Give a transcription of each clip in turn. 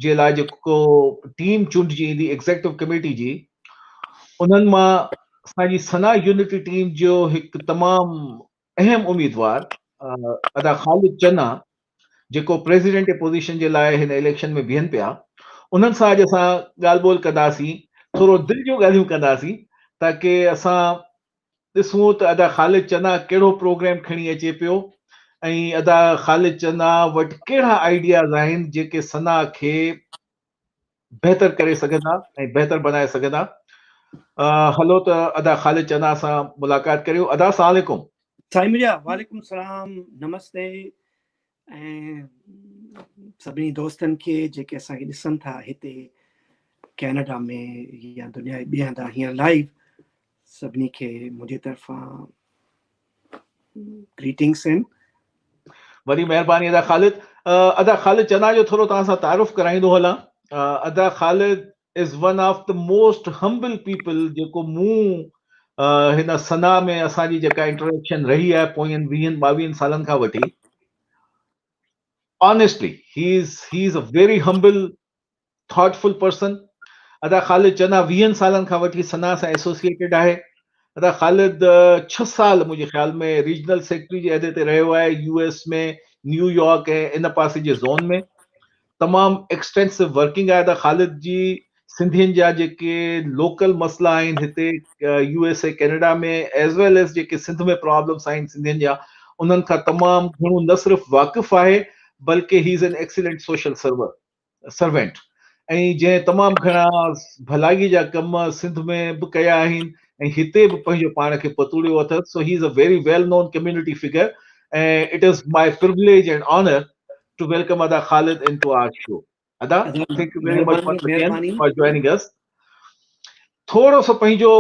جي لاء جيڪو ٽيم چونڊجي ايندي ايگزيڪٽو ڪميٽي جي، انهن مان اسان جي ثنا يونٽي ٽيم جو هڪ تمام اهم اميدوار ادا خالد چنا جيڪو پريزيڊنٽ جي پوزيشن جي لاء هن اليڪشن ۾ بيهن پيا، انهن سان اڄ اسان ڳالهه ٻولهه ڪنداسين، ٿورو دل جون ڳالهيون ڪنداسين تاڪه اسان ڏسون ته ادا خالد چنا ڪهڙو پروگرام کڻي اچي پيو ۽ ادا خالد چنا وٽ ڪهڙا آئيڊياز آهن جيڪي ثنا کي بهتر ڪري سگهندا ۽ بهتر بنائي سگهندا. هلو ته ادا خالد چنا سان ملاقات ڪريون. ادا السلام عليڪم. سائين منهنجا وعليڪم السلام نمستي ۽ سڀني دوستن کي جيڪي اسان کي ڏسن ٿا هتي ڪينيڊا ۾ يا دنيا جي ٻئي هنڌان هينئر لائيو سڀني کي منهنجي طرفان گريٽنگس آهن. وڏي مهرباني ادا خالد. ادا خالد چنا جو ٿورو توهان سان تعارف ڪرائيندو هلان. ادا Khalid is one of the most humble people جيڪو مون هن ثنا ۾ اسان جي جيڪا انٽريڪشن رهي آهي پوين ويهن ٻاويهن سالن کان وٺي، honestly he is he is a very humble thoughtful person. ادا خالد چنا ويهن سالن کان وٺي ثنا سان ايسوسيئيٽيڊ آهي. ادا خالد 6 سال منهنجي خيال ۾ ريجنل سيڪريٽري جي عهدي تي رهيو آهي يو ايس ۾ نيو يارڪ ۽ ان پاسي جي زون ۾. تمام ايڪسٽينسو ورڪنگ آهي ادا خالد جي. سنڌين جا جيڪي لوڪل مسئلا آهن هتي U S A Canada ۾ as well as جيڪي سنڌ ۾ پرابلمس آهن سنڌين جا انهن کان تمام گهڻو نه صرف واقف آهي بلڪه he is an excellent social server servant ۽ جنهن تمام گهڻا ڀلائي جا ڪم سنڌ ۾ به ڪيا آهن ۽ هتي به پنهنجو پاڻ کي پتوڙيو اٿس. So he is a very well known community figure ۽ it is my privilege and honour to welcome ادا خالد ان ٽو آر شو. ادا thank you very much once again for joining us. ٿورو سو پنهنجو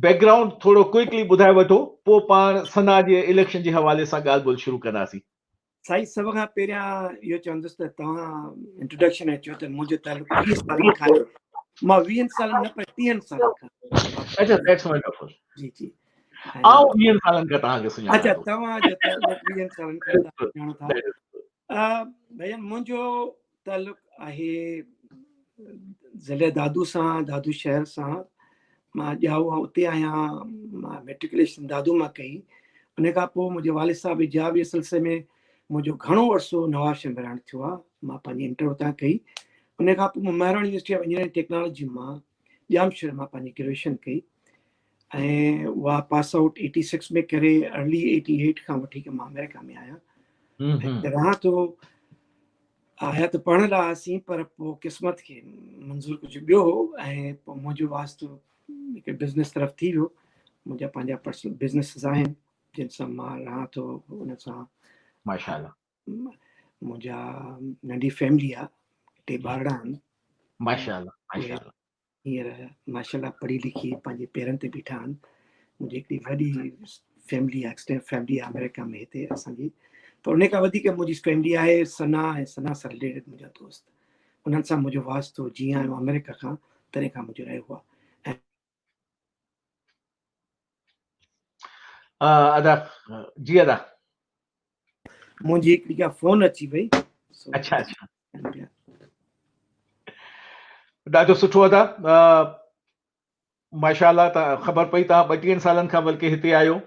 بيڪ گرائونڊ ٿورو quickly ٻڌائي وٺو پوء پاڻ ثنا جي اليڪشن جي حوالي سان ڳالهه ٻولهه شروع ڪنداسين. سائين سڀ کان پهريان اهو چوندس ته توهان انٽروڊڪشن ۾ چيو ته منهنجو تعلق 20 سالن کان آهي. مان 20 سالن نه پر 30 سالن کان. اچها that's wonderful. جي جي. آئون 20 سالن کان توهان کي سڃاڻان. اچها توهان جو تعلق 20 سالن کان سڃاڻو ٿا. ڀائي منهنجو تعلق آهي ضلع دادو سان، دادو شهر سان. مان ڄائو آهيان اتي آهيان. مان ميٽريڪوليشن دادو مان ڪئي. ان کان پوء منهنجي والد صاحب جي جاب جي سلسلي ۾ منهنجو گهڻو عرصو نواب شهر ۾ رهڻ ٿيو آهي. مان پنهنجي انٽر اتان ڪئي. ان کان پوء مان Mehran university of engineering technology مان ڄامشوري مان پنهنجي گريجوئيشن ڪئي ۽ اها پاس آئوٽ 86 ۾ ڪري ارلي 88 کان وٺي مان آمريڪا ۾ آهيان رهان ٿو. آيا ته پڙهڻ لاء هئاسين پر پوء قسمت کي منظور ڪجهه ٻيو هو ۽ پوء منهنجو واسطو هڪ بزنس طرف ٿي ويو. منهنجا پنهنجا پرسنل بزنسز آهن جن سان مان رهان ٿو ان سان. ماشاءالله. منهنجا ننڍي فيملي آ، ٽي ٻارڙا آهن. ماشاءالله ماشاءالله. هينئر ماشاءالله پڙهي لکي پنهنجي پيرن تي بيٺا آهن. منهنجي هڪڙي وڏي فيملي آهي، ايڪسٽينڊ فيملي آهي آمريڪا ۾ هتي اسان جي. پر ان کان وڌيڪ منهنجي فيملي آهي ثنا ۽ ثنا سان رليٽيڊ منهنجا دوست، انهن سان منهنجو واسطو جيئن آيو آمريڪا کان تڏهن کان منهنجو رهيو آهي. ادا جي ادا منهنجي هڪڙي ڪا فون اچي وئي. اچها اچها ڏاڍو سٺو ادا ماشاءالله. ته خبر پئي توهان 32 سالن کان بلڪه هتي آهيو.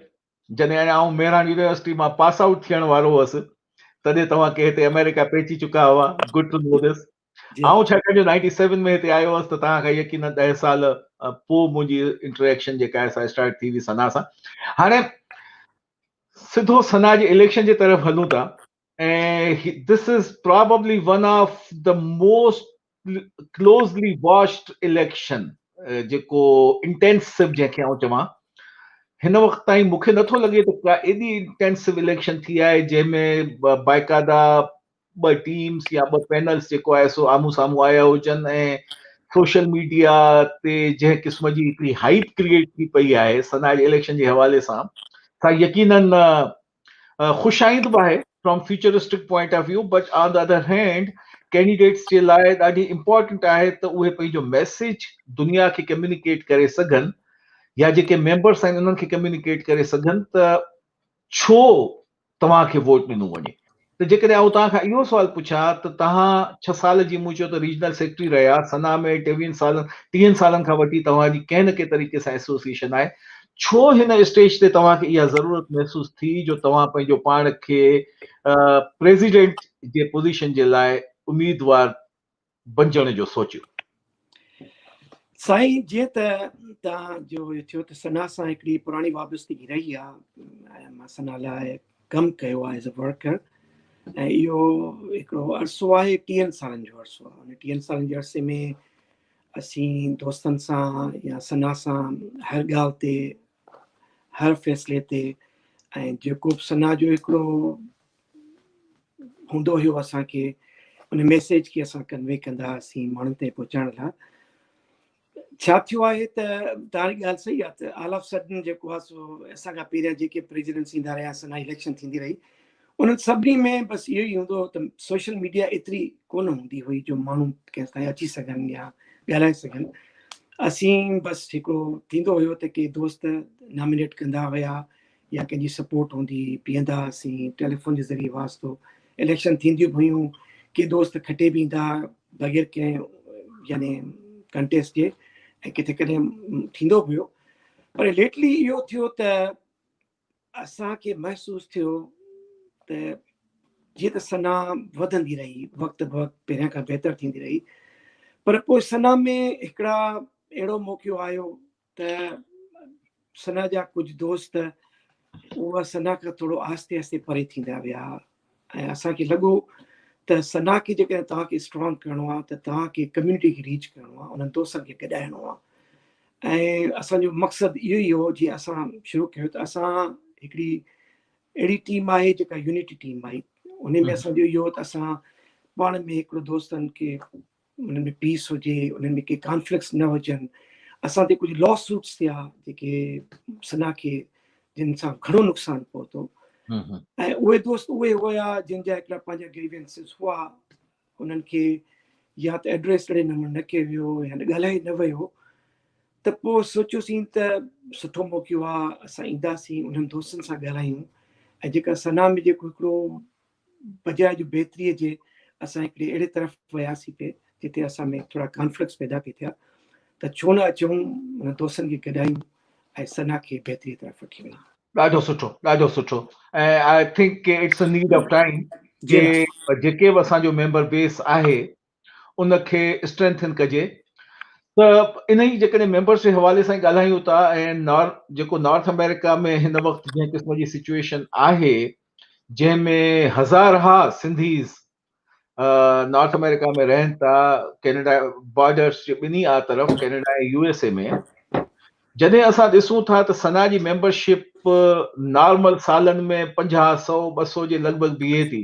جڏهن آئون مهراڻ يونيورسٽي مان پاس آئوٽ ٿيڻ وارو هوس تڏهن توهان کي هتي آمريڪا پهچي چڪا هئا. گڊ ٽو نو دس. آئون ڇاڪاڻ جو 97 ۾ هتي آيو هوس ته توهان کان يقينن 10 سال پوء منهنجي انٽريڪشن جيڪا آهي سا اسٽارٽ ٿي هئي ثنا سان. هاڻي سڌو ثنا جي اليڪشن جي طرف هلون ٿا ۽ this is probably one of the most closely watched election جيڪو انٽينسو جنهن کي آئون چوان هن وقت تائين مون کي نٿو لڳي ته ڪا ايڏي انٽينسو اليڪشن ٿي آهي جنهن ۾ باقاعده ٻه ٽيمز يا ٻه پينلز جيڪو آهي سو آمهون سامهون آيا هجن ۽ سوشل ميڊيا تي جنهن قسم جي هڪڙي هائپ ڪريئيٽ ٿي پئي آهي ثنا جي اليڪشن جي حوالي سان سا يقينن خوش آئند به آهي from futuristic point of view, but on the other hand candidates جي لاء ڏاڍي امپورٽنٽ آهي ته اهي پنهنجو ميسيج دنيا کي ڪميونيڪيٽ ڪري سگهن يا جيڪي ميمبرس آهن انهن کي ڪميونيڪيٽ ڪري سگهن ته ڇو توهان کي ووٽ ڏنو وڃي. ته جيڪڏهن آئون توهان کان اهو سوال پڇان ته توهان ڇهه سال جيئن مون چيو ته ريجنل سيڪريٽري رهيا، ثنا ۾ ٽيويهن سالن ٽيهن سالن کان وٺي توهان جي ڪنهن نه ڪنهن طريقي سان ايسوسيئيشن آهي، ڇو هن اسٽيج تي توهان کي اها ضرورت محسوس ٿي جو توهان پنهنجو پاڻ کي پريزيڊنٽ جي پوزيشن جي لاء اميدوار بنجڻ جو سوچيو؟ سائين جيئن ته توهان جو اهو ٿيو ته ثنا سان هڪڙي پراڻي وابستگي رهي آهي ۽ مان ثنا لاء ڪم ڪيو آهي ايز اي ورڪر ۽ اهو هڪڙو عرصو آهي ٽيهن سالن جو عرصو آهي ان ٽيهن سالن جي عرصي ۾ اسين دوستن سان يا ثنا سان هر ڳالهه تي هر فيصلي تي ۽ جيڪو به ثنا جو هڪڙو هوندو هيو اسان کي ان ميسيج کي اسان ڪنوي ڪندا هئاسين ماڻهن تائين پهچائڻ لاء ڇا ٿيو آهي ته توهان جي ڳالهه صحيح آهي ته آل آف سڊن جيڪو آهي سو اسان کان پهريان جيڪي پريزيڊنٽس ايندا رهيا اسان اليڪشن ٿيندي رهي انهن سڀني ۾ بس اهو ئي هوندو هو ته سوشل ميڊيا ايتري ڪونه هوندي هئي جو ماڻهو ڪنهن تائين اچي سگهن يا ڳالهائي سگهن اسين بس هڪڙو ٿيندو هيو ته ڪي دوست نامينيٽ ڪندا هيا يا ڪنهن جي سپورٽ هوندي هئي پيئندا هئاسين ٽيليفون جي ذريعي واسطو اليڪشن ٿينديون به هيون ڪي دوست کٽي به ايندا بغير ڪنهن يعني ڪنٽيسٽ جي ۽ ڪٿي ڪڏهن ٿيندو به هيو پر ليٽلي اهو ٿيو ته اسان کي محسوس ٿيو ته جيئن ته ثنا وڌندي رهي وقت به وقت پهريان کان بهتر ٿيندي رهي پر پوء ثنا ۾ هڪڙا اهڙو موقعو آيو ته ثنا جا ڪجهه دوست اها ثنا کان ٿورو آهستي آهستي پري ٿيندا ويا ۽ اسان کي لڳو ته ثنا کي جيڪڏهن توهان کي اسٽرانگ ڪرڻو آهي ته توهان کي ڪميونٽي کي ريچ ڪرڻو آهي انهن دوستن کي گڏائڻو آهي ۽ اسان جو مقصد اهو ئي هو جيئن اسان شروع ڪيو ته اسان هڪڙي اهڙي ٽيم آهي جيڪا يونٽي ٽيم آهي ان ۾ اسان جو اهو ته اسان پاڻ ۾ هڪڙو دوستن کي انهن ۾ پيس هجي انهن ۾ ڪي ڪانفلڪٽس نه هجن اسان تي ڪجهه لا سوٽس ٿيا جيڪي ثنا کي جن سان گهڻو نقصان پهتو ۽ اهي دوست اهي هيا جن جا هڪڙا پنهنجا گريوينسز هئا انهن کي يا ته ايڊريس اهڙي نموني نه ڪيو ويو يا ڳالهائي نه ويو ته پوء سوچيوسين ته سٺو موقعو آهي اسان اينداسين انهن دوستن سان ڳالهايون ۽ جيڪا ثنا ۾ جيڪو هڪڙو بجاء جو بهتري جي اسان هڪڙي اهڙي طرف وياسين پئي جتي اسان ۾ ٿورا ڪانفلڪٽس پيدا پئي ٿيا ته ڇو نه اچون انهن دوستن کي گڏايون ۽ ثنا کي بهتري طرف وٺي وڃون. ڏاڍو سٺو ڏاڍو سٺو ۽ I think it's a need of time جي جيڪي به اسان جو ميمبر بيس آهي ان کي اسٽرينٿن ڪجي ته انهي جيڪڏهن ميمبرس جي حوالي سان ڳالهايون ٿا ۽ نار جيڪو نارٿ آمريڪا ۾ هن وقت جنهن قسم جي سچويشن آهي جنهن ۾ هزارها سنڌيز نارٿ آمريڪا ۾ رهن ٿا ڪينيڊا بارڊرس جي ٻنهي آ طرف ڪينيڊا ۽ يو ايس اي ۾ جڏهن اسان ڏسون ٿا ته ثنا جي ميمبرشپ نارمل سالن ۾ 50 100 200 جي لڳ ڀڳ بيهي ٿي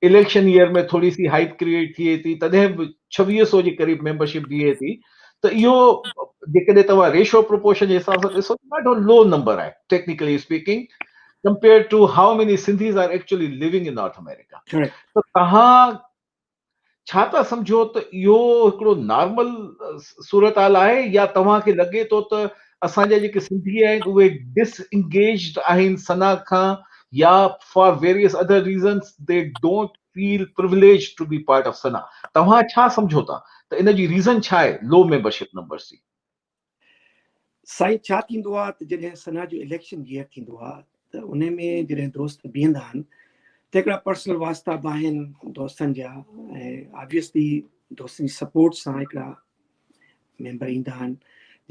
اليڪشن ايئر ۾ ٿوري سي هائپ ڪريئيٽ ٿئي ٿي تڏهن به ڇويهه سو جي قريب ميمبرشپ بيهي ٿي ته اهو جيڪڏهن توهان ريشو پروپورشن جي حساب سان ڏسو ته ڏاڍو لو نمبر آهي technically speaking compare to how many Sindhis are actually living in North America ته توهان ڇا ٿا سمجهو ته اهو هڪڙو نارمل صورتحال آهي يا توهان کي لڳي ٿو ته اسان جا جيڪي سنڌي آهن اهي ڊس انگيجڊ آهن ثنا کان يا for various other reasons they don't feel privilege to be part of Sana توهان ڇا سمجهو ٿا ته ان جي ريزن ڇا آهي لو ميمبرشپ نمبرز جي؟ سائين ڇا ٿيندو آ ته جڏهن ثنا جو اليڪشن ييئر ٿيندو آ ته ان ۾ جڏهن دوست بيهندا آهن ته هڪڙا پرسنل واسطا به آهن دوستن جا ۽ آبويسلي دوستن جي سپورٽ سان هڪڙا ميمبر ايندا آهن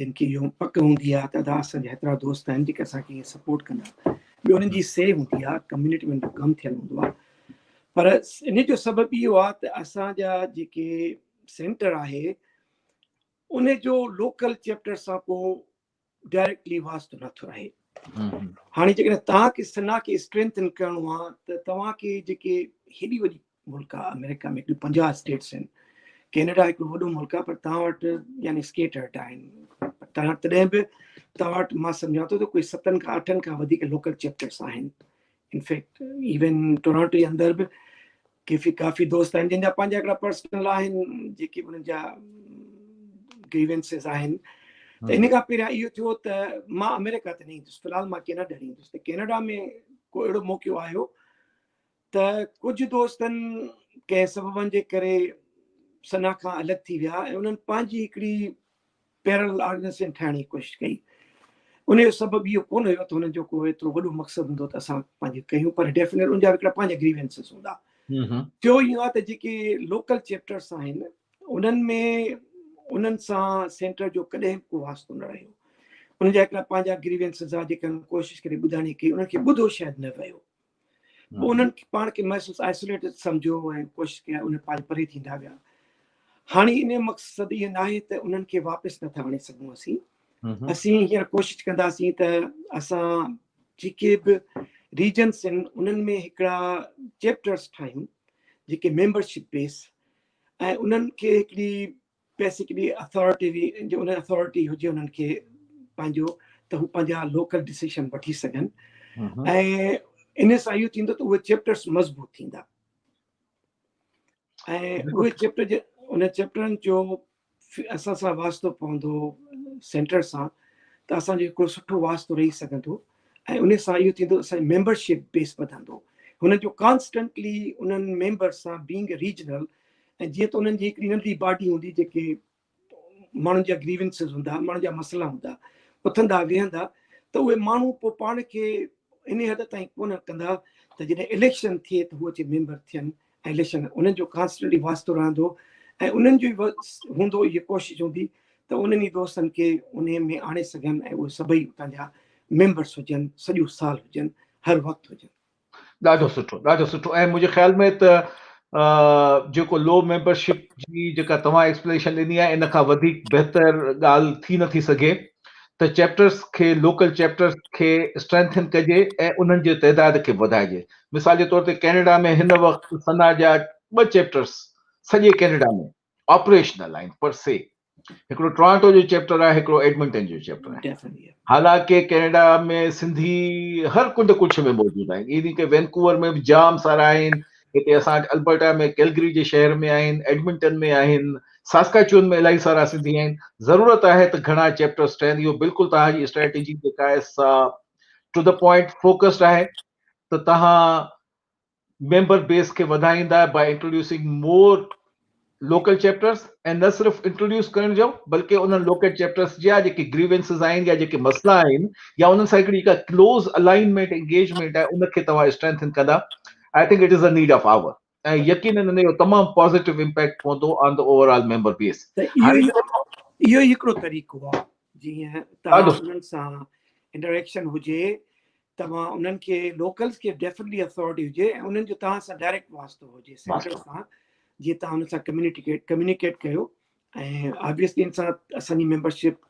جن کي اهو پڪ هوندي آ ته ادا اسان جا هيترا دوست آهن جيڪي اسان کي سپورٽ ڪندا ٻيو انهن جي سي هوندي آ ڪميونٽي ۾ ڪم ٿيل هوندو آ پر ان جو سبب اهو آ ته اسان جا جيڪي سينٽر آهي ان جو لوڪل چيپٽر سان ڪو ڊائريڪٽلي واسطو نٿو رهي. هاڻي جيڪڏهن توهان کي سنا کي اسٽرينٿن ڪرڻو آهي ته توهان کي جيڪي هيڏي وڏي ملڪ آهي آمريڪا ۾ هڪڙيون 50 اسٽيٽس آهن ڪينيڊا هڪڙو وڏو ملڪ آهي پر توهان وٽ يعني اسڪيٽرڊ آهن توهان تڏهن به توهان وٽ مان سمجهان ٿو ته ڪوئي ستن کان اٺن کان وڌيڪ لوڪل چيپٽرس آهن انفيڪٽ ايون ٽورانٽو جي اندر به ڪافي ڪافي دوست آهن جن جا پنهنجا هڪڙا پرسنل آهن جيڪي انهن جا گريونسز آهن ته ان کان پهريان اهو ٿيو ته مان آمريڪا ته نه ايندس في الحال مان ڪينيڊا ايندس ته ڪينيڊا ۾ ڪو اهڙو موقعو آيو ته ڪجهه دوستن ڪنهن سببن جي ڪري سنا کان الڳ ٿي ويا ۽ انهن پنهنجي هڪڙي پيرل آرگنائيزيشن ٺاهڻ جي ڪوشش ڪئي. ان جو سبب اهو ڪونه هيو ته هنن جو ڪو ايترو وڏو مقصد هوندو ته اسان پنهنجي ڪيون، پر ڊيفينيٽ ان جا هڪڙا پنهنجا گريوينسز هوندا. ٿيو اهو آهي ته جيڪي لوڪل چيپٽرس آهن انهن ۾ انهن سان سينٽر جو ڪڏهن به ڪو واسطو نه رهيو. انهن جا هڪڙا پنهنجا گريوينسز آهي جيڪي انهن ڪوشش ڪري ٻڌائڻ جي ڪئي، انهن کي ٻڌو شايد نه ويو. پوء انهن پاڻ کي محسوس آئسوليٽيڊ سمجهيو ۽ ڪوشش ڪيا انهن پاڻ پري ٿيندا ويا. هاڻي ان مقصد اهو ناهي ته انهن کي واپس نٿا آڻي سگهون. اسين اسين هينئر ڪوشش ڪنداسين ته اسان جيڪي به ريجنس آهن انهن ۾ هڪڙا چيپٽرس ٺاهيون جيڪي ميمبرشپ بيس ۽ انهن کي هڪڙي بيسڪلي اٿارٽي جو ان اٿارٽي هجي انهن کي پنهنجو ته هو پنهنجا لوڪل ڊسيشن وٺي سگهن ۽ ان سان اهو ٿيندو ته اهي چيپٽرس مضبوط ٿيندا ۽ اهي چيپٽر جي ان چيپٽرن جو اسان سان واسطو پوندو سينٽر سان ته اسان جو هڪڙو سٺو واسطو رهي سگهندو ۽ ان سان اهو ٿيندو اسان جي ميمبرشپ بيس وڌندو. هن جو ڪانسٽنٽلي انهن ميمبرس سان بينگ ريجنل ۽ جيئن ته انهن جي هڪڙي ننڍڙي باڊي هوندي جيڪي ماڻهن جا گريونسز هوندا، ماڻهن جا مسئلا هوندا، اٿندا ويهندا ته اهي ماڻهو پوء پاڻ کي ان حد تائين ڪونه ڪندا ته جڏهن اليڪشن ٿئي ته هو اچي ميمبر ٿين ۽ اليڪشن انهن جو ڪانسٽنٽلي واسطو رهندو ۽ انهن جو هوندو اها ڪوشش هوندي ته انهن ئي دوستن کي انهي ۾ آڻي سگهن ۽ اهي سڀئي اتان جا ميمبرس هجن، سڄو سال هجن، هر وقت هجن. ڏاڍو سٺو ڏاڍو سٺو ۽ منهنجي خيال ۾ ته جيڪو لو ميمبرشپ جي جيڪا توهان ايڪسپلينيشن ڏني آهي ان کان وڌيڪ بهتر ڳالهه ٿي نٿي سگهي ته چيپٽرس کي لوڪل چيپٽرس کي اسٽرينٿن ڪجي ۽ انهن جي تعداد کي وڌائجي. مثال جي طور تي ڪينيڊا ۾ هن وقت سنا جا ٻه چيپٽرس سڄي ڪينيڊا ۾ آپريشنل آهن پر سي هڪڙو ٽورانٽو جو چيپٽر آهي هڪڙو ايڊمنٽن جو چيپٽر آهي. حالانڪه ڪينيڊا ۾ سنڌي هر ڪنڊ ڪڙڇ ۾ موجود آهن ايون ڪي وينڪوور ۾ به جام سارا آهن هتي اسان وٽ البرٽا ۾ ڪيلگري جي شهر ۾ آهن، ايڊمنٽن ۾ آهن، ساسڪاچون ۾ الاهي سارا سنڌي آهن، ضرورت آهي ته گهڻا چيپٽرس ٺهن، اهو بلڪل توهان جي اسٽريٽجي جيڪا آهي سا ٽو the point focused آهي ته توهان ميمبر بيس کي وڌائيندا by introducing more local chapters ۽ نه صرف انٽروڊيوس ڪرڻ جو بلڪه انهن لوڪل چيپٽرس جا جيڪي گريونسز آهن يا جيڪي مسئلا آهن يا انهن سان هڪڙي جيڪا ڪلوز الائنمينٽ انگيجمينٽ آهي ان کي توهان اسٽرينٿن ڪندا I think it is a need of hour ۽ يقينن ان جو تمام پازيٽو امپيڪٽ پوندو on the overall member base. اهو ئي هڪڙو طريقو آهي جيئن توهان انهن سان انٽريڪشن هجي توهان انهن کي لوڪلز کي ڊيفنٽلي اٿارٽي هجي ۽ انهن جو توهان سان ڊائريڪٽ واسطو هجي سينٽر سان جيئن توهان انهن سان ڪميونيڪيٽ ڪميونيڪيٽ ڪيو ۽ آبويسلي ان سان اسان جي ميمبرشپ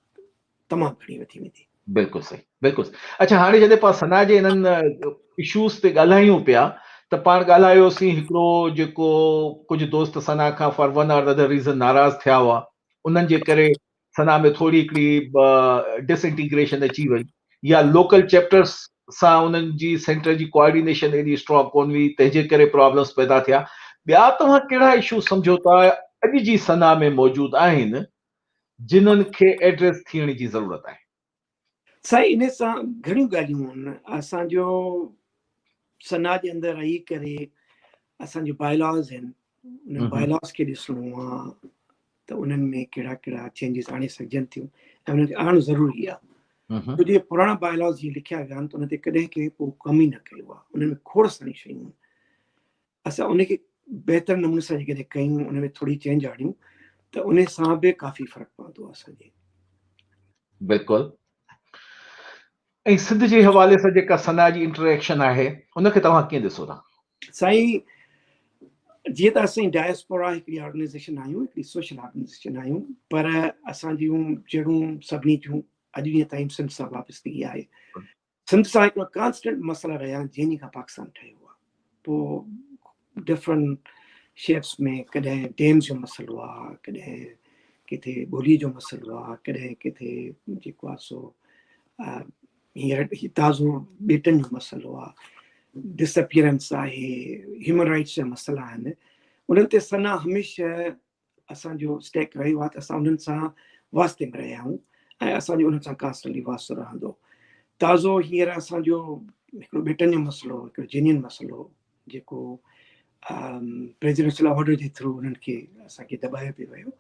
تمام گهڻي وڌي ويندي. بلڪل صحيح بلڪل اڇا هاڻي جڏهن پاڻ ثنا جي انهن اشوز تي ڳالهايون پيا ته پاڻ ڳالهايوسين هڪڙو جيڪو ڪجهه دوست ثنا کان for one or other reason ناراض ٿيا هئا انهن جي ڪري ثنا ۾ ٿوري هڪڙي ڊس انٽيگريشن اچي وئي يا لوڪل چيپٽرس سان انهن جي سينٽر جي ڪوآرڊينيشن ايڏي اسٽرانگ ڪون هئي تنهن جي ڪري پرابلمس پيدا ٿيا. ٻيا توهان ڪهڙا اشو سمجهو ٿا اڄ جي ثنا ۾ موجود آهن جنهن کي ايڊريس ٿيڻ جي ضرورت آهي؟ سائين انهي سان گهڻيون ڳالهيون آهن اسان جو ثنا جي اندر رهي ڪري اسان جو بائلاز آهن انهن بائلاز کي ڏسڻو آهي ته انهن ۾ ڪهڙا ڪهڙا چينجز آڻي سگهجن ٿيون ۽ انهن کي آڻڻ ضروري آهي ڇو جو پراڻا بائلاز جيئن لکيا ويا آهن ته ان تي ڪڏهن ڪنهن ڪو ڪم ئي نه ڪيو آهي انهن ۾ کوڙ ساريون شيون آهن اسان ان کي بهتر نموني سان جيڪڏهن ڪيون ان ۾ ٿوري چينج آڻيون ته ان سان به ڪافي فرق پوندو اسان جي. بلڪل ۽ سنڌ جي حوالي سان جيڪا ثنا جي انٽريڪشن آهي ان کي توهان ڪيئن ڏسو ٿا؟ سائين جيئن ته اسين ڊائسپورا هڪڙي آرگنائيزيشن آهيون هڪڙي سوشل آرگنائيزيشن آهيون پر اسان جون جڙون سڀني جون اڄ ڏينهن تائين سنڌ سان وابستگي آهي سنڌ سان هڪڙو ڪانسٽنٽ مسئلا رهيا آهن جنهن کان پاڪستان ٺهيو آهي پوء ڊفرنٽ شيپس ۾ ڪڏهن ڊيمز جو مسئلو آهي ڪڏهن ڪٿي ٻولي جو مسئلو آهي ڪڏهن ڪٿي جيڪو آهي سو هينئر تازو ٻيٽن جو مسئلو آهي ڊساپيئرنس آهي هيومن رائٽس جا مسئلا آهن انهن تي ثنا هميشه اسان جو اسٽيڪ رهيو آهي ته اسان انهن سان واسطي ۾ رهيا آهيون ۽ اسان جو انهن سان ڪانسٽنٽلي واسطو رهندو تازو هينئر اسان جو هڪڙو ٻيٽن جو مسئلو هڪڙو جينين مسئلو جيڪو پريزيڊنشل آرڊر جي ٿرو انهن کي اسان کي دٻايو پئي ويو.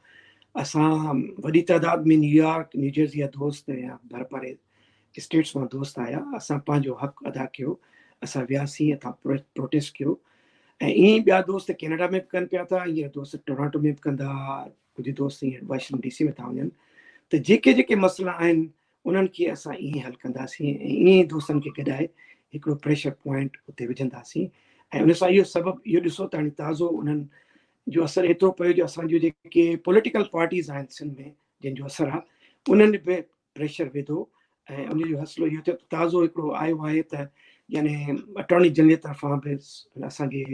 اسان وڏي تعداد ۾ نيويارڪ، نيوجرسي جا دوست يا ڀرپاري اسٽيٽس مان دوست آيا، اسان پنهنجو حق ادا ڪيو، اسان وياسين اتان پروٽيسٽ ڪيو ۽ ائين ئي ٻيا دوست ڪينيڊا ۾ به ڪن پيا ٿا، هينئر دوست ٽورانٽو ۾ به ڪندا، ڪجهه دوست هينئر واشنگٽن ڊي سي ۾ ٿا وڃن ته جيڪي جيڪي مسئلا آهن انهن کي اسان ائين حل ڪنداسين ۽ ائين ئي دوستن کي گڏائي هڪڙو پريشر پوائنٽ اتي وجهنداسين ۽ ان سان اهو سبب اهو ڏسو ته هاڻي تازو انهن جو اثر ايترو پيو جو اسان جون جيڪي پوليٽيڪل پارٽيز آهن سنڌ ۾ جن جو اثر آهي انهن به پريشر وڌو ۽ ان جو حاصل اهو ٿيو ته تازو هڪڙو آيو آهي ته يعني اٽارني جنرل جي طرفان به اسان جي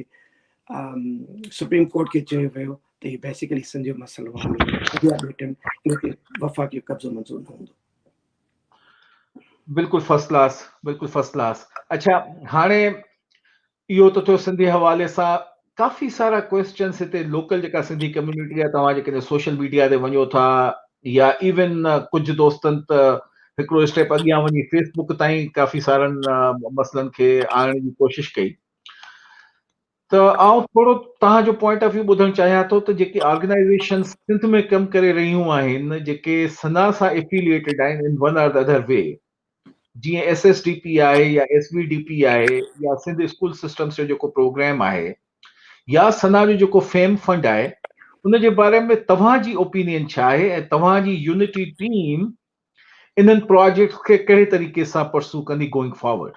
سپريم ڪورٽ کي چيو ويو ته هي بيسيڪلي سنڌ جو مسئلو آهي، اڳيان ٻيٽن ان تي وفاق جو قبضو منظور نه هوندو. بلڪل فرسٽ ڪلاس، بلڪل فرسٽ ڪلاس. اڇا هاڻي اهو ته ٿيو سنڌي حوالي سان، ڪافي سارا ڪويسچنس هتي لوڪل جيڪا سنڌي ڪميونٽي آهي، توهان جيڪڏهن سوشل ميڊيا تي وڃو ٿا يا ايون ڪجهه دوستن ته هڪڙو اسٽيپ اڳيان وڃي فيس بڪ تائين ڪافي سارن مسئلن کي آڻڻ جي ڪوشش ڪئي، ته آئون ٿورو توهان جو پوائنٽ آف ويو ٻڌڻ چاهيان ٿو ته جيڪي آرگنائيزيشن سنڌ ۾ ڪم ڪري رهيون آهن جيڪي سنا سان افيليٽيڊ آهن in one or other way, جيئن ايس ايس ڊي پي آهي يا ايس وي ڊي پي آهي يا سنڌ اسڪول سسٽمس جو جيڪو پروگرام آهي يا سنا جو جيڪو فيم فنڊ آهي، ان جي باري ۾ توهان جي اوپينين ڇا آهي ۽ توهان جي يونٽي ٽيم انهن پراجيڪٽس کي ڪهڙي طريقي سان پرسو ڪندي گوئنگ فارورڊ؟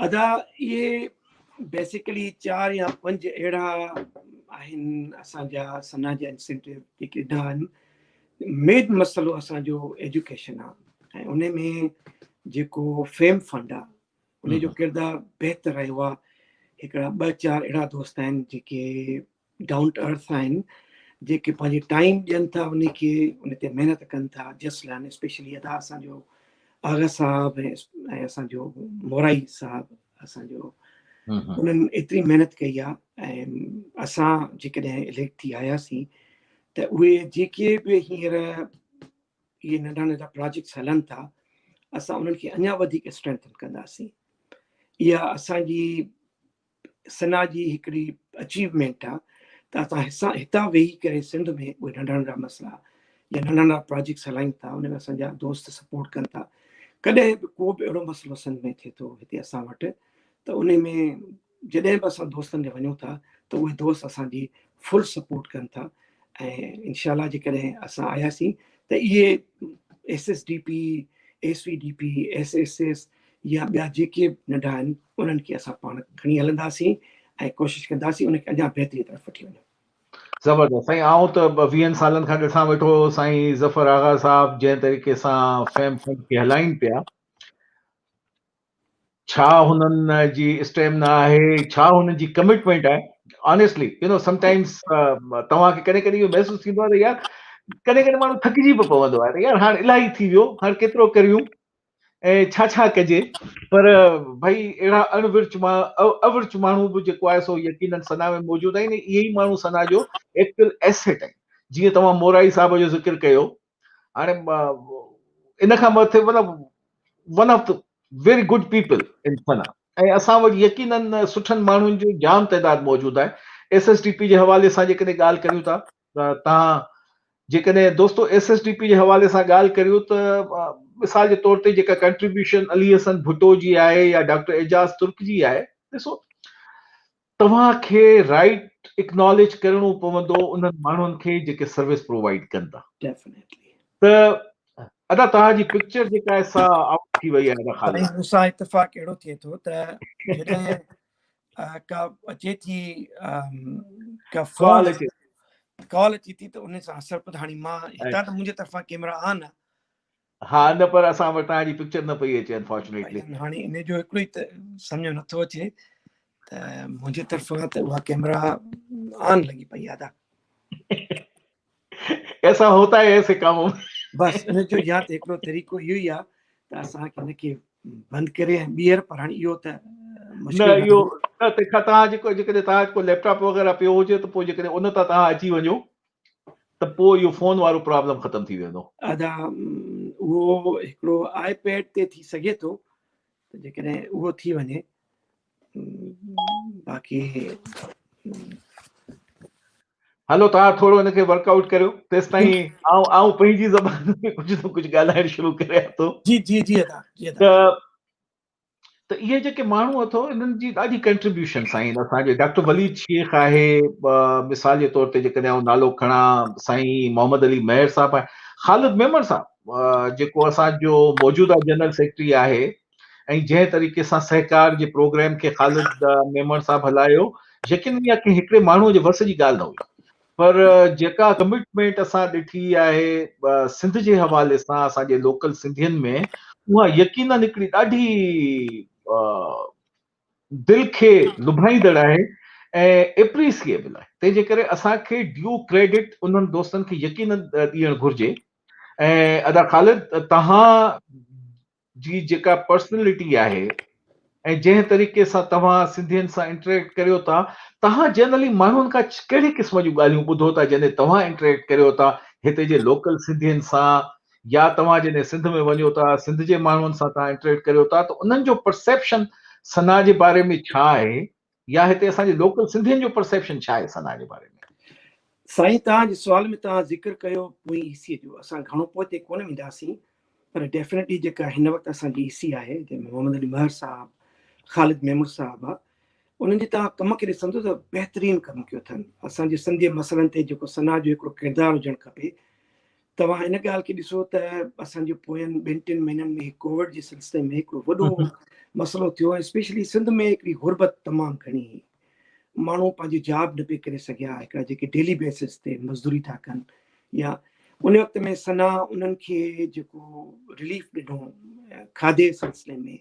ادا اهي بيسيڪلي 4 يا 5 اهڙا آهن اسان جا سنا جا انسينٽو جيڪي ڏنا آهن. مين مسئلو اسان جو ايجوڪيشن آهي ۽ ان ۾ جيڪو فيم فنڊ آهي ان جو ڪردار بهتر رهيو آهي. هڪڙا 2 4 اهڙا دوست آهن جيڪي ڊائون ٽو ارٿ آهن، جيڪي پنهنجي ٽائيم ڏين ٿا ان کي، ان تي محنت ڪن ٿا. جس لهن اسپيشلي ادا اسان جو آغا صاحب ۽ اسان جو مورائي صاحب، اسان جو انهن ايتري محنت ڪئي آهي ۽ اسان جيڪڏهن اليڪٽ ٿي آياسين ته اهي جيڪي به هينئر اهي ننڍا ننڍا پراجيڪٽس هلن ٿا اسان انهن کي اڃا وڌيڪ اسٽرينٿن ڪنداسين. اها اسان جي سنا جي هڪڙي اچيومينٽ آ ته اسان هتان ويهي ڪري سنڌ ۾ اهي ننڍا ننڍا مسئلا يا ننڍا ننڍا پراجيڪٽس هلايون ٿا، ان ۾ اسان جا دوست سپورٽ ڪن ٿا. ڪڏهن به ڪو به اهڙو مسئلو سنڌ ۾ ٿئي ٿو هتي اسان وٽ ته ان ۾ جڏهن به اسان دوستن ڏي وڃون ٿا ته اهي دوست اسان جي فل سپورٽ ڪن ٿا ۽ انشاء الله جيڪڏهن اسان آياسين ته اهي S S D P, S V D P, S S S يا ٻيا جيڪي به ننڍا آهن انهن کي اسان پاڻ کڻي هلنداسين ۽ ڪوشش ڪنداسين ان کي اڃا بهتري طرف وٺي وڃون. زبردست سائين، آئون ته 20 سالن کان ڏسان ويٺو سائين ظفر آغا صاحب جنهن طريقي سان فيم فنڊ کي هلائين پيا، ڇا هنن جي اسٽيمنا آهي، ڇا هنن جي ڪمٽمينٽ آهي. آنيسٽلي يو نو سم ٽائمز توهان کي ڪڏهن ڪڏهن اهو محسوس ٿيندو آهي ته يار ڪڏهن ڪڏهن ماڻهو ٿڪجي به پوندو آهي ته يار هاڻ الاهي ٿي ويو، هاڻ ڪيترو ڪريون ۽ ڇا ڇا ڪجي، پر ڀئي اهڙا اڻ ورچ مان اورچ ماڻهو به جيڪو آهي سو يقينن ثنا ۾ موجود آهن ۽ اهي ئي ماڻهو ثنا جو ايڪچوئل ايسيٽ آهن. جيئن توهان مورائي صاحب جو ذڪر ڪيو، هاڻي ان کان مٿي مطلب one of the very good people in Sana ۽ اسان وٽ يقينن سٺن ماڻهن جو جام تعداد موجود آهي. ايس ايس ڊي پي جي حوالي سان جيڪڏهن ڳالهه ڪريون ٿا ته توهان جيڪڏهن دوستو ايس ايس ڊي پي جي حوالي سان ڳالهه ڪريون ته مثال جي طور تي جيڪا ڪنٽريبيوشن علي حسن ڀٽو جي آهي يا ڊاڪٽر اعجاز ترڪ جي آهي، ڏسو توهان کي رائيٽ اڪناليج ڪرڻو پوندو انهن ماڻهن کي جيڪي سروس پرووائيڊ ڪن ٿا. ڊيفينيٽلي. ته ادا توهان جي پڪچر جيڪا آهي سا آئوٽ ٿي وئي آهي ادا خالد. سائين مون سان اتفاق اهڙو ٿئي ٿو ته جڏهن ڪا اچي ٿي ڪا فون اچي ڪال اچي ٿي ته ان سان اثر پيو. هاڻي مان هتان ته منهنجي طرفان ڪيمرا آن آ. ها نه پر اسان وٽ توهان جي پڪچر نه پئي اچي انفارچونيٽلي. هاڻي ان جو هڪڙو ئي ته سمجهه نٿو اچي ته منهنجي طرفان ته اها ڪيمرا آن لڳي پئي آ ادا. ايسا هوتا هي ايسي ڪامون ۾. بس ان جو يا ته هڪڙو طريقو اهو ئي آ ته اسان کي هن کي بند ڪري ۽ ٻيهر، پر هاڻي اهو ته نه اهو نه تنهن کان توهان جيڪو جيڪڏهن توهان وٽ ڪو ليپ ٽاپ وغيره پيو هجي ته پوء جيڪڏهن ان تان توهان اچي وڃو ته پوء اهو فون وارو پرابلم ختم ٿي ويندو. ادا اهو هڪڙو آء پيڊ تي ٿي سگهي ٿو ته جيڪڏهن اهو ٿي وڃي. باقي هلو توهان ٿورو ان کي ورڪ آئوٽ ڪريو تيستائين آئون آئون پنهنجي زبان ۾ ڪجهه نه ڪجهه ڳالهائڻ شروع ڪريان ٿو. جي جي جي ادا جي ادا. ته اهي جيڪي ماڻهو اٿو انهن جي ڏاڍي ڪنٽريبيوشنس آهن اسان جي ڊاڪٽر وليد شيخ آهي مثال جي طور تي جيڪڏهن آئون نالو کڻان سائين محمد علي مهر صاحب آهي خالد ميمڻ صاحب جيڪو اسان جو موجوده جنرل سيڪريٽري آهي ۽ جنهن طريقي سان سهڪار جي پروگرام کي خالد ميمڻ صاحب هلايو يقينن اها ڪنهن هڪڙي ماڻهوء جي وس جي ڳالهه نه هئي پر جيڪا ڪمٽمينٽ اسان ڏٺي آهي سنڌ جي حوالي سان اسان جي لوڪل سنڌين ۾ اها يقينن هڪڙي ڏاڍي دل کي لڀائيندڙ آهي ۽ ايپريسيئبل آهي تنهن جي ڪري اسان کي ڊيو ڪريڊٽ انهن دوستن کي يقينن ڏيڻ گهرجي ۽ ادا خالد توهان جي جيڪا پرسنلٽي آهي ۽ جنهن طريقي سان توهان سنڌين سان انٽريڪٽ ڪريو ٿا توهان جنرلي ماڻهن کان ڪهڙي قسم جون ڳالهيون ٻڌو ٿا جڏهن توهان انٽريڪٽ ڪريو ٿا هتي جي لوڪل سنڌين سان يا توهان جڏهن سنڌ ۾ وڃو ٿا سنڌ جي ماڻهن سان توهان انٽريڪٽ ڪريو ٿا ته انهن جو پرسيپشن ثنا جي باري ۾ ڇا آهي يا هتي اسان جي لوڪل سنڌين جو پرسيپشن ڇا آهي ثنا جي باري ۾؟ سائين توهان جي سوال ۾ توهان ذڪر ڪيو پوئين اي سي جو اسان گهڻو پوئتي ڪونه وينداسين پر ڊيفينيٽلي جيڪا هن وقت اسان جي اي سي آهي جنهن ۾ محمد علي مهر صاحب خالد ميمڻ صاحب آ انهن جي توهان ڪم کي ڏسندو ته بهترين ڪم ڪيو اٿن اسان جي سنڌ جي مسئلن تي جيڪو ثنا جو هڪڙو ڪردار هجڻ کپي توهان ان ڳالهه کي ڏسو ته اسان جي پوين ٻن ٽن مهينن ۾ ڪووڊ جي سلسلي ۾ هڪڙو وڏو مسئلو ٿيو ۽ اسپيشلي سنڌ ۾ هڪڙي غربت تمام گهڻي هئي ماڻهو پنهنجي جاب نه پئي ڪري سگهيا هڪڙا جيڪي ڊيلي بيسس تي مزدوري ٿا ڪن يا ان وقت ۾ ثنا انهن کي جيڪو رليف ڏنو کاڌي سلسلي ۾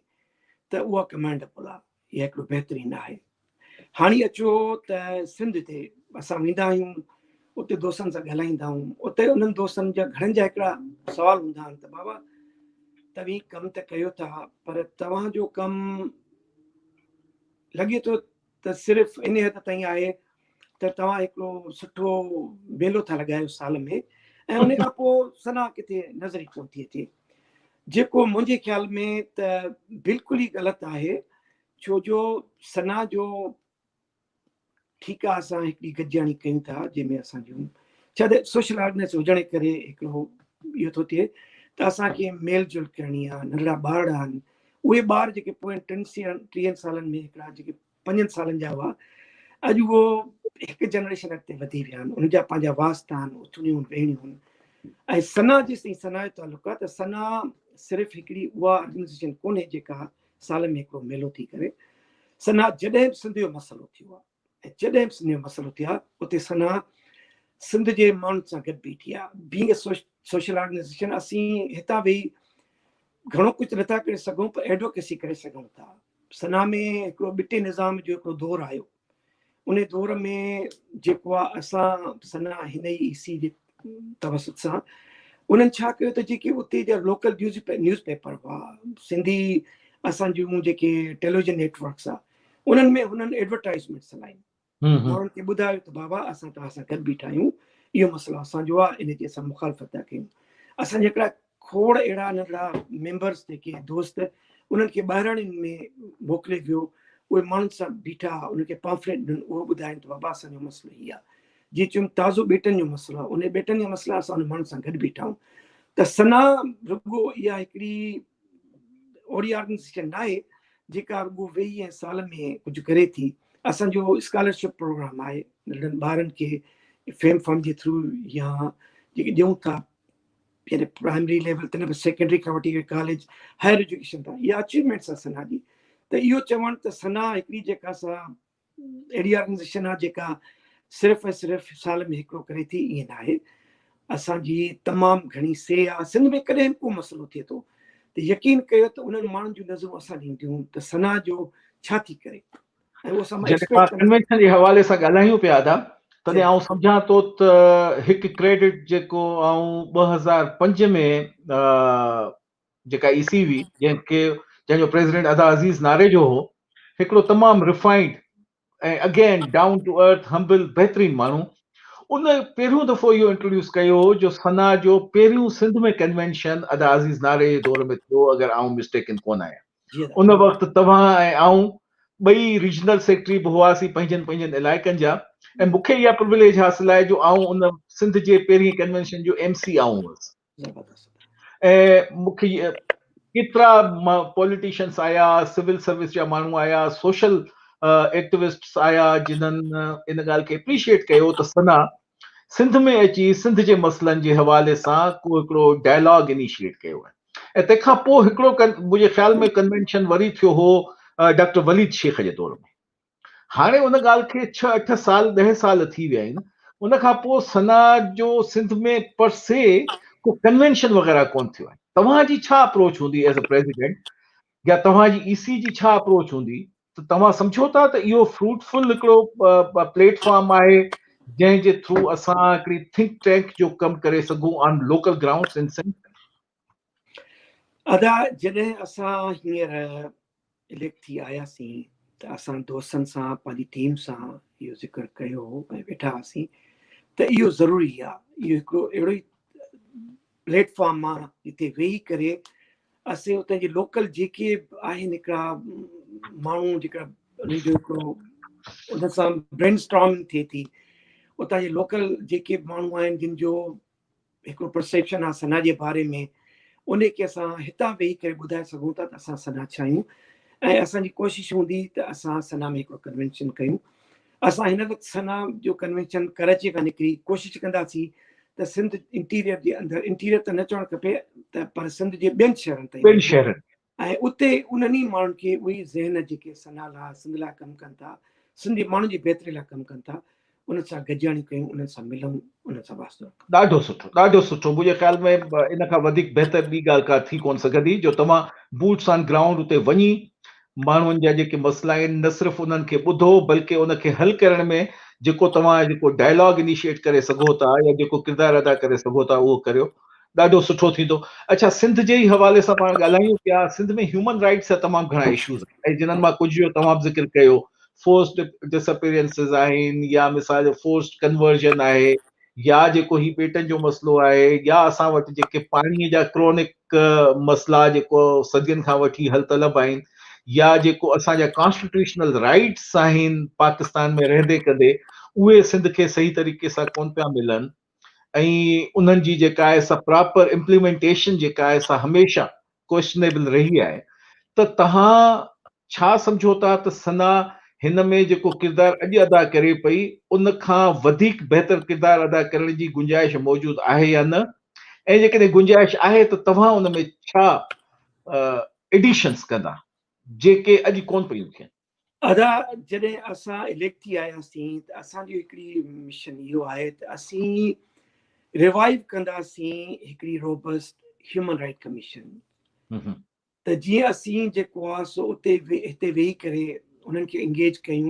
ته اها ڪمينڊبل آهي اها هڪڙو بهترين آهي. هاڻي اچو ته سنڌ تي اسان ويندا آهيون اتي دوستن سان ڳالهائيندا آهيون اتي انهن دوستن جا گهڻن جا هڪڙا سوال هوندا آهن ته بابا توهين ڪم ته ڪيو ٿا پر توهان جو ڪم لڳي ٿو ته صرف ان حد تائين آهي ته توهان هڪڙو سٺو ميلو ٿا لڳايو سال ۾ ۽ ان کان پوء ثنا ڪٿي نظر ئي ڪونه ٿي اچي جيڪو منهنجي خيال ۾ ته بلڪل ئي غلط آهي ڇو جو ثنا جو ٺيڪ آ اسان هڪڙي گڏجاڻي ڪيون ٿا جنهن ۾ اسان جون ڇا ته سوشل آرگنائيز هجڻ جي ڪري هڪڙو اهو ٿو ٿئي ته اسان کي ميل جول ڪرڻي آ ننڍڙا ٻارڙا آهن اهي ٻار جيڪي پوين ٽن ٽيهن سالن ۾ هڪڙا جيڪي پنجن سالن جا هئا اڄ اهو هڪ جنريشن اڳتي وڌي ويا آهن ان جا پنهنجا واسطا آهن اٿڻيون ويهڻيون آهن ۽ ثنا جيستائين ثنا جو تعلق آهي ته ثنا صرف هڪڙي اها آرگنائيزيشن ڪونهي جيڪا سال ۾ هڪڙو ميلو ٿي ڪري ثنا جڏهن به سنڌ جو مسئلو ٿيو آهي ۽ جڏهن به سنڌ جو مسئلو ٿيو آهي اتي ثنا سنڌ جي ماڻهن سان گڏ بيٺي آهي بينگ سوشل آرگنائيزيشن اسين هتان ويهي گهڻو ڪجهه نٿا ڪري سگهون پر ايڊووڪيسي ڪري سگهون ٿا ثنا ۾ هڪڙو ٻٽي نظام جو هڪڙو دور آيو ان دور ۾ جيڪو آ اسان ثنا هن ئي اي سي جي توسط سان انهن ڇا ڪيو ته جيڪي اتي جا لوڪل نيوز نيوز پيپر هئا سنڌي اسان جون جيڪي ٽيليويزن نيٽورڪس آ انهن ۾ هنن ايڊورٽائزمينٽس هلائي ماڻهن کي ٻڌايو ته بابا اسان توهان سان گڏ بيٺا آهيون اهو مسئلو اسان جو آهي ان جي اسان مخالفت ٿا ڪيون اسان جا هڪڙا کوڙ اهڙا ننڍڙا ميمبرس جيڪي دوست انهن کي ٻاهراڻين ۾ موڪلي ويو اهي ماڻهن سان بيٺا انهن کي پامفليٽ ڏن اهو ٻڌائين ته بابا اسان جو مسئلو هي آهي جيئن چيم تازو ٻيٽن جو مسئلو آهي ان ٻيٽن جا مسئلا اسان انهن ماڻهن سان گڏ بيٺا آهيون ته ثنا رڳو اها هڪڙي اهڙي آرگنائيزيشن ناهي جيڪا رڳو ويهي ۽ سال ۾ ڪجهه ڪري ٿي اسان جو اسڪالرشپ پروگرام آهي ننڍن ٻارن کي فيم فارم جي ٿرو يا جيڪي ڏيون ٿا يعني پرائمري ليول تي نه سيڪنڊري کان وٺي ڪاليج هائر ايجوڪيشن تائين اها اچيومينٽس آهي ثنا جي ته اهو چوڻ ته ثنا هڪڙي جيڪا سا اهڙي آرگنائيزيشن آهي جيڪا صرف ۽ صرف سال ۾ هڪڙو ڪري ٿي ائين ناهي اسان جي تمام گهڻي سي آ سنڌ ۾ ڪڏهن به ڪو مسئلو ٿئي ٿو ته يقين ڪيو ته انهن ماڻهن جون نظرون اسان ڏي هونديون ته ثنا جو ڇا ٿي ڪري ۽ اهو اسان جڏهن ڪنوينشن جي حوالي سان ڳالهايون پيا ادا تڏهن آئون سمجهان ٿو ته هڪ ڪريڊٽ جيڪو آئون 2005 ۾ جيڪا اي سي هئي جنهن کي جنهن جو پريزيڊنٽ ادا عزيز ناريجو هو هڪڙو تمام refined ۽ again down to earth humble بهترين ماڻهو ان پهريون دفعو اهو انٽروڊيوس ڪيو هو جو ثنا جو پهريون سنڌ ۾ ڪنوينشن ادا عزيز ناريجي دور ۾ ٿيو اگر آئون مسٽيڪن ڪونه آهيان ان وقت توهان ۽ آئون ٻئي ريجنل سيڪريٽري به هئاسين پنهنجن پنهنجن علائقن جا ۽ مون کي اها پرويليج حاصل آهي جو آئون ان سنڌ جي پهرين ڪنوينشن جو ايم سي آئون هئس ۽ مون کي ڪيترا پوليٽيشنس آيا، سول سروس جا ماڻهو آيا، سوشل ايڪٽوسٽس آيا جنهن ان ڳالهه کي اپريشيئيٽ ڪيو ته سنا سنڌ ۾ اچي سنڌ جي مسئلن جي حوالي سان ڪو هڪڙو ڊائلاگ انيشيئيٽ ڪيو آهي ۽ تنهن کان پوء هڪڙو منهنجي خيال ۾ ڪنوينشن وري ٿيو هو ڊاڪٽر وليد شيخ جي دور ۾. هاڻي ان ڳالهه کي ڇهه اٺ سال ڏهه سال ٿي ويا آهن ان کان پوء سنا جو سنڌ ۾ پر سي ڪو ڪنوينشن وغيره ڪون ٿيو آهي. توهان جي ڇا اپروچ هوندي ايز ا پريزيڊنٽ يا توهان جي اي سي جي ڇا اپروچ هوندي ته توهان سمجهو ٿا ته اهو فروٽفل هڪڙو پليٽ فارم آهي جنهن جي ٿرو اسان هڪڙي ٿنڪ ٽينڪ جو ڪم ڪري سگهون آن لوڪل گرائونڊس ان سنڌ؟ ادا جڏهن اسان هينئر اليڪٽ ٿي آياسين ته اسان دوستن سان پنهنجي ٽيم سان اهو ذڪر ڪيو هو ۽ ويٺا هئاسين ته اهو ضروري آهي اهو هڪڙو اهڙو ئي پليٽ فارم آهي جتي ويهي ڪري اسين اتان جي لوڪل جيڪي آهن هڪڙا ماڻهو جيڪا انهن جو هڪڙو ان سان برين اسٽارمنگ ٿئي ٿي اتان جي لوڪل جيڪي ماڻهو آهن جن جو هڪڙو پرسيپشن آهي سنا جي باري ۾ ان کي اسان هتان ويهي ڪري ٻڌائي سگهون ٿا ته اسان سنا ڇا آهيون ۽ اسان جي ڪوشش هوندي ته اسان سنا ۾ هڪڙو ڪنوينشن ڪيون اسان هن وقت سنا جو ڪنوينشن ڪراچي کان نڪري ڪوشش ڪنداسين ته سنڌ انٽيريئر جي اندر انٽيريئر ته نه چوڻ کپي ته پر سنڌ جي ٻين شهرن تائين ٻين شهرن ۽ اتي انهن ئي ماڻهن کي اهي ذهن جيڪي سنا لاء سنڌ لاء ڪم ڪن ٿا سنڌ جي ماڻهن جي بهتري لاء ڪم ڪن ٿا انهن سان گڏجاڻي ڪيون انهن سان ملون انهن سان واسطو رکون. ڏاڍو سٺو ڏاڍو سٺو منهنجي خيال ۾ ان کان وڌيڪ بهتر ٻي ڳالهه ڪا ٿي ڪونه سگهندي جو توهان بوٽس آن گرائونڊ اتي وڃي ماڻهن جا جيڪي مسئلا آهن نه صرف انهن کي ٻڌو بلڪه ان کي حل ڪرڻ ۾ جيڪو توهان جيڪو ڊائلاگ انيشيئيٽ ڪري سگهو ٿا يا جيڪو ڪردار ادا ڪري سگهو ٿا اهو ڪريو ڏاڍو سٺو ٿيندو. اڇا سنڌ جي ئي حوالي سان پاڻ ڳالهايون پيا سنڌ ۾ هيومن رائٽس جا تمام گهڻا اشوز آهن ۽ جنهن مان ڪجهه جو توهان به ذڪر ڪيو فورسڊ ڊس اپيرنسز آهن يا مثال جو فورسڊ ڪنورجن آهي يا جيڪو هي ٻيٽن جو مسئلو آهي يا اسان وٽ جيڪي پاڻي جا ڪرونڪ مسئلا جيڪو صدين کان وٺي حل طلب آهن يا جيڪو اسان جا ڪانسٽيٽيوشنل رائٽس آهن پاڪستان ۾ رهندي ڪندي اهي سنڌ کي صحيح طريقي سان ڪون پيا ملن ۽ انهن جي جيڪا آهي سا پراپر امپليمينٽيشن جيڪا آهي سا هميشه ڪوئسشنيبل رهي آهي ته توهان ڇا سمجهو ٿا ته ثنا هن ۾ جيڪو ڪردار اڄ ادا ڪري پئي ان کان وڌيڪ بهتر ڪردار ادا ڪرڻ جي گنجائش موجود آهي يا نه ۽ جيڪڏهن گنجائش آهي ته توهان ان ۾ ڇا ايڊيشنز ڪندا جيڪي اڄ ڪون پيون ٿين؟ ادا جڏهن اسان اليڪٽ ٿي آياسين ته اسان جو هڪڙي مشن اهو آهي ته اسين ريوائيو ڪنداسين هڪڙي روبسٽ هيومن رائٽ ڪميشن ته جيئن اسين جيڪو آ سو اتي هتي ويهي ڪري انهن کي انگيج ڪيون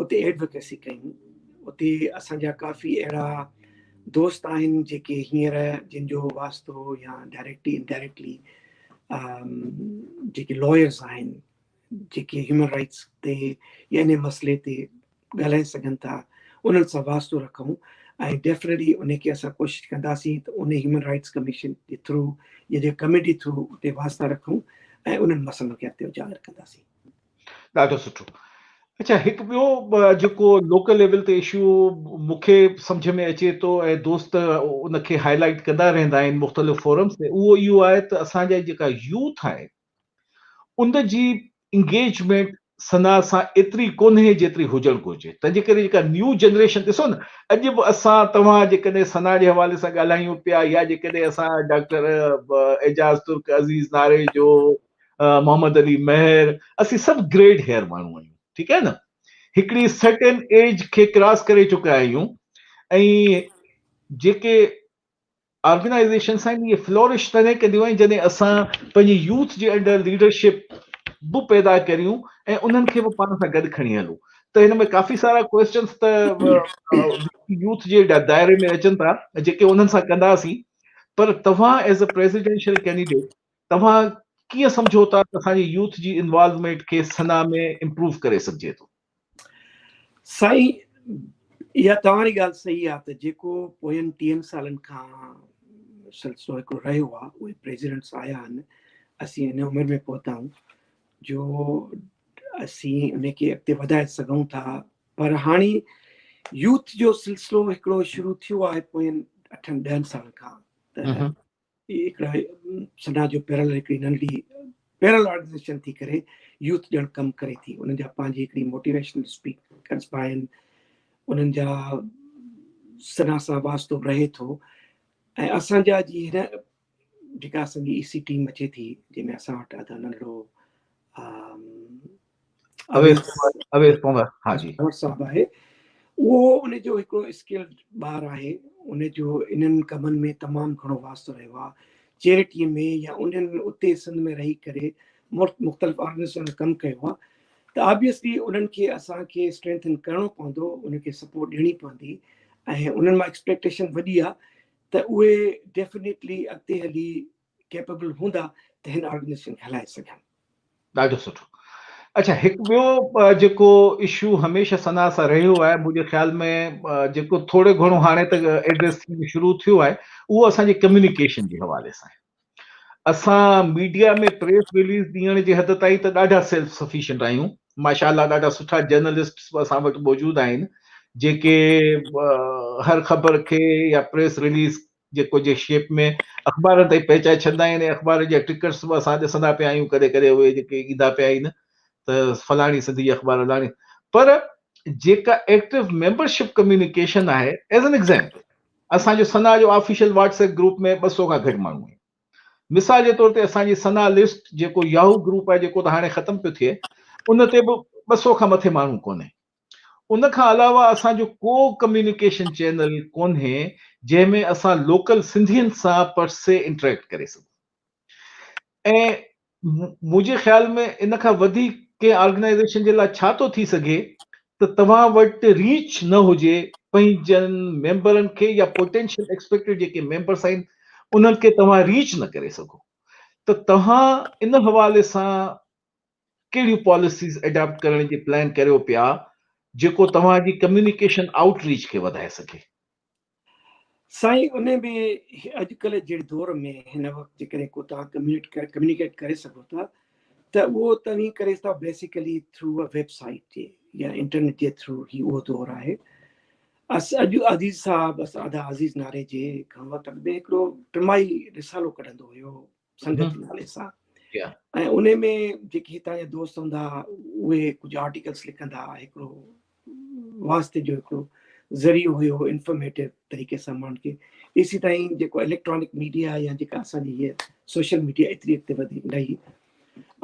اتي ايڊوڪيسي ڪيون اتي اسان جا ڪافي اهڙا دوست آهن جيڪي هينئر جن جو واسطو يا ڊائريڪٽلي انڊائريڪٽلي جيڪي لائرز آهن جيڪي هيومن رائٽس تي يا ان مسئلي تي ڳالهائي سگهن ٿا انهن سان واسطو رکون ۽ ڊيفنيٽلي ان کي اسان ڪوشش ڪنداسين ته ان هيومن رائٽس ڪميشن جي ٿرو يا جي ڪميٽي ٿرو اتي واسطا رکون ۽ انهن مسئلن کي اڳتي اجاگر ڪنداسين. ڏاڍو سٺو. اڇا هڪ ٻيو جيڪو لوڪل ليول تي اشو مون کي سمجهه ۾ اچي ٿو ۽ دوست ان کي هائي لائيٽ ڪندا رهندا آهن مختلف فورمز تي اهو اهو آهي ته اسان جا جيڪا يوٿ آهي ان جي انگيجمينٽ ثنا سان ايتري ڪونهي جيتري هجڻ گهرجي تنهن جي ڪري جيڪا نيو جنريشن ڏسو نه اڄ به اسان توهان جيڪڏهن ثنا جي حوالي سان ڳالهايون پيا يا جيڪڏهن اسان ڊاڪٽر اعجاز ترڪ عزيز ناريجو محمد علي مهر اسين سڀ گريڊ هيئر ماڻهو آهيون ٺيڪ آهي نه هڪڙي سرٽن ايج کي ڪراس ڪري چڪا آهيون ۽ جيڪي آرگنائيزيشنس آهن اهي فلورش تڏهن ڪنديون آهن جڏهن اسان پنهنجي يوٿ جي انڊر ليڊرشپ به پيدا ڪريون ۽ انهن کي به پاڻ سان گڏ کڻي هلون ته هن ۾ ڪافي سارا ڪويسچنس ته يوٿ جي دائري ۾ اچن ٿا جيڪي انهن سان ڪنداسين پر توهان ايز اي پريزيڊنشل ڪينڊيڊيٽ توهان ڪيئن سمجهو ٿا ته اسان جي يوٿ جي انوالومينٽ کي سنا ۾ امپروو ڪري سگهجي ٿو؟ سائين اها توهان جي ڳالهه صحيح آهي ته جيڪو پوين 30 سالن کان سلسلو هڪڙو رهيو آهي اهي پريزيڊنٽس آيا آهن اسين ان عمر ۾ پهتا آهيون جو اسين ان کي اڳتي وڌائي سگهون ٿا. پر هاڻي يوٿ جو سلسلو هڪڙو شروع ٿيو آهي پوين اٺن ڏهن سالن کان، ته هڪڙا سنا جو پيرل هڪڙي ننڍڙي پيرل آرگنائيزيشن ٿي ڪري يوٿ ڄڻ ڪم ڪري ٿي. انهن جا پنهنجي هڪڙي موٽيويشنل اسپيڪرز به آهن، انهن جا سنا سان واسطو رهي ٿو. ۽ اسان جا جي هن جيڪا اسان جي اي سي ٽيم اچي ٿي، جنهن ۾ اسان وٽ ادا ننڍڙو اويس پنهور، ها جي، صاحب آهي، اهو ان جو هڪڙو اسڪلڊ ٻار آهي، ان جو انهن ڪمن ۾ تمام گهڻو واسطو رهيو آهي، چيرٽي ۾ يا انهن اتي سنڌ ۾ رهي ڪري مختلف آرگنائيزيشن ۾ ڪم ڪيو آهي. ته آبويسلي انهن کي اسان کي اسٽرينٿن ڪرڻو پوندو، انهن کي سپورٽ ڏيڻي پوندي، ۽ انهن مان ايڪسپيڪٽيشن وڏي آهي ته اهي ڊيفينيٽلي اڳتي هلي ڪيپيبل هوندا ته هن آرگنائيزيشن کي هلائي سگهن. ڏاڍو سٺو. اڇا هڪ ٻيو جيڪو اشو هميشه ثنا سان رهيو آهي، منهنجي خيال ۾ جيڪو ٿورو گهڻو هاڻي ته ايڊريس ٿيڻ شروع ٿيو آهي، اهو اسان جي ڪميونيڪيشن جي حوالي سان آهي. اسان ميڊيا ۾ پريس رليز ڏيڻ جي حد تائين ته ڏاڍا سيلف سفيشنٽ آهيون، ماشاء الله ڏاڍا سٺا جرنلسٽس به اسان وٽ موجود آهن جيڪي هر خبر کي يا پريس رليز جيڪو جي شيپ ۾ اخبارن تائين پهچائي ڇڏندا آهن، ۽ اخبار جا ٽڪرس به اسان ڏسندا پيا آهيون ڪڏهن ڪڏهن اهي جيڪي ايندا پيا آهن ته فلاڻي سنڌي جي اخبار فلاڻي، پر جيڪا ايڪٽو ميمبرشپ ڪميونيڪيشن آهي، ايز ان ايگزامپل اسان جو ثنا جو آفيشل واٽس ايپ گروپ ۾ 200 کان گهٽ ماڻهو آهن. مثال جي طور تي اسان جي ثنا لسٽ جيڪو ياهو گروپ آهي جيڪو ته هاڻي ختم پيو ٿئي، ان تي به 200 کان مٿي ماڻهو ڪونهي. ان کان علاوه اسان جو ڪو ڪميونيڪيشن چينل ڪونهي جنهن ۾ اسان لوڪل سنڌين سان پر سي انٽريڪٽ ڪري سگهون. ۽ منهنجي خيال ۾ ان کان وڌيڪ ڪنهن آرگنائيزيشن جي لاء ڇا ٿو ٿي سگهي ته توهان وٽ ريچ نه هجي پنهنجن ميمبرن کي يا پوٽينشل ايڪسپيڪٽيڊ جيڪي ميمبرس آهن انهن کي توهان ريچ نه ڪري سگهو، ته توهان ان حوالي سان ڪهڙيون پاليسيز اڊاپٽ ڪرڻ جي پلان ڪريو پيا جيڪو توهان جي ڪميونيڪيشن آئوٽ ريچ کي وڌائي سگهي؟ سائين ان ۾ اڄڪلهه جهڙي دور ۾ هن وقت جيڪڏهن ڪو توهان ڪميونيڪيٽ ڪري سگهو ٿا ته اهو توهين ڪري ٿا بيسيڪلي ٿرو ا ويب سائيٽ جي يا انٽرنيٽ جي ٿرو. هي اهو دور آهي. اس اڄ عزيز صاحب، اس ادا عزيز ناري جي گهڻو وقت اڳ ۾ هڪڙو ٽمائي رسالو ڪڍندو هيو سنگت جي نالي سان، ۽ ان ۾ جيڪي هتان جا دوست هوندا اهي ڪجهه آرٽيڪلس لکندا، هڪڙو واسطي جو هڪڙو ذريعو هيو انفارميٽو طريقي سان ماڻهن کي. ايسي تائين جيڪو اليڪٽرانڪ ميڊيا يا جيڪا اسان جي هيء سوشل ميڊيا ايتري اڳتي وڌي نه هئي.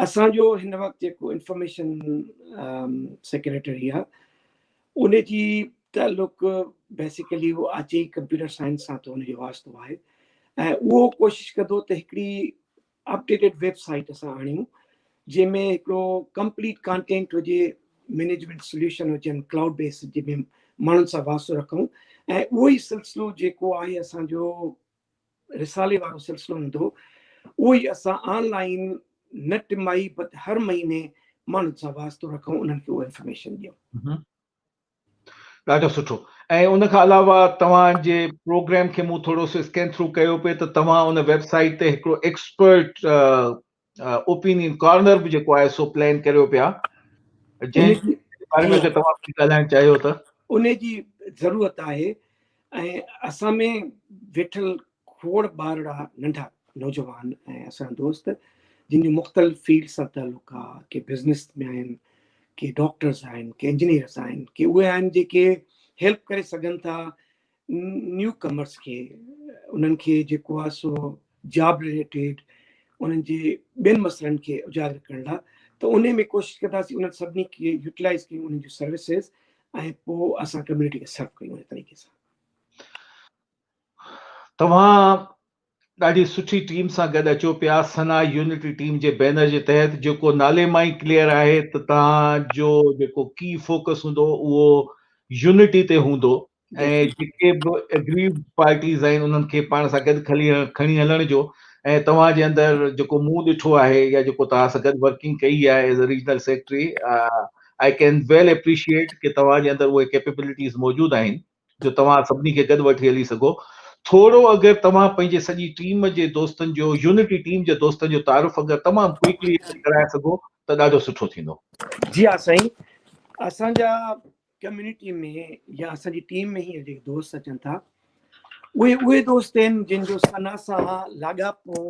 اسان جو هن وقت جيڪو انفارميشن سيڪريٽري آهي ان جي تعلق بيسيڪلي اهو اچي ئي ڪمپيوٽر سائنس سان ٿو ان جو واسطو آهي، ۽ اهو ڪوشش ڪندو ته هڪڙي اپڊيٽيڊ ويب سائيٽ اسان آڻيون جنهن ۾ هڪڙو ڪمپليٽ ڪانٽينٽ هجي، مينيجمينٽ سوليوشن هجن، ڪلائوڊ بيس جنهن ۾ ماڻهن سان واسطو رکون، ۽ اهو ئي سلسلو جيڪو آهي اسان جو رسالي وارو سلسلو هوندو اهو ئي اسان آن لائن نه ٽمائي بٽ هر مهيني ماڻهن سان واسطو رکون، انهن کي اهو انفارميشن ڏيون. ڏاڍو سٺو. ۽ ان کان علاوه توهان جي پروگرام کي مون ٿورو سو اسڪين ٿرو ڪيو پئي ته توهان ان ويب سائيٽ تي هڪڙو ايڪسپرٽ اوپينين ڪارنر به جيڪو آهي سو پلان ڪريو پيا، جنهن باري ۾ اگر توهان ڪجهه ڳالهائڻ چاهيو ته. ان جي ضرورت آهي، ۽ اسان ۾ ويٺل کوڙ ٻارڙا، ننڍا نوجوان ۽ اسان جا دوست جن جو مختلف فيلڊ سان تعلق آ، ڪي بزنس ۾ آهن، ڪي ڊاڪٽرز آهن، ڪي انجنيئرز آهن، ڪي اهي آهن جيڪي هيلپ ڪري سگهن ٿا نيو ڪمرس کي، انهن کي جيڪو آ سو جاب رليٽيڊ انهن جي ٻين مسئلن کي اجاگر ڪرڻ لاء. ته انهي ۾ ڪوشش ڪنداسين انهن سڀني کي يوٽيلائز ڪيون انهن جون سروسز، ۽ پوء اسان ڪميونٽي کي سرو ڪيون ان طريقي سان. توهان ڏاڍي سٺي ٽيم سان گڏ اچو پيا ثنا يونٽي ٽيم جي بينر جي تحت، جيڪو نالي مان ئي ڪليئر آهي ته توهان جو جيڪو ڪي فوڪس هوندو اهو يونٽي تي هوندو، ۽ جيڪي به اگريوڊ پارٽيز آهن انهن کي پاڻ سان گڏ کڻي هلڻ جو. ۽ توهان جي اندر جيڪو مون ڏٺو آهي يا جيڪو توهان سان گڏ ورڪنگ ڪئي آهي as a regional secretary, I can well appreciate ڪي توهان جي اندر اهي ڪيپيبلٽيز موجود آهن جو توهان سڀني کي گڏ وٺي هلي سگهو. ٿورو اگر توهان پنهنجي سڄي ٽيم جي دوستن جو، يونٽي ٽيم جي دوستن جو تعارف اگر تمام ڪوئڪلي ڪرائي سگهو ته ڏاڍو سٺو ٿيندو. جي ها سائين اسان جا ڪميونٽي ۾ يا اسان جي ٽيم ۾ هينئر جيڪي دوست اچن ٿا اهي اهي دوست آهن جن جو ثنا سان لاڳاپو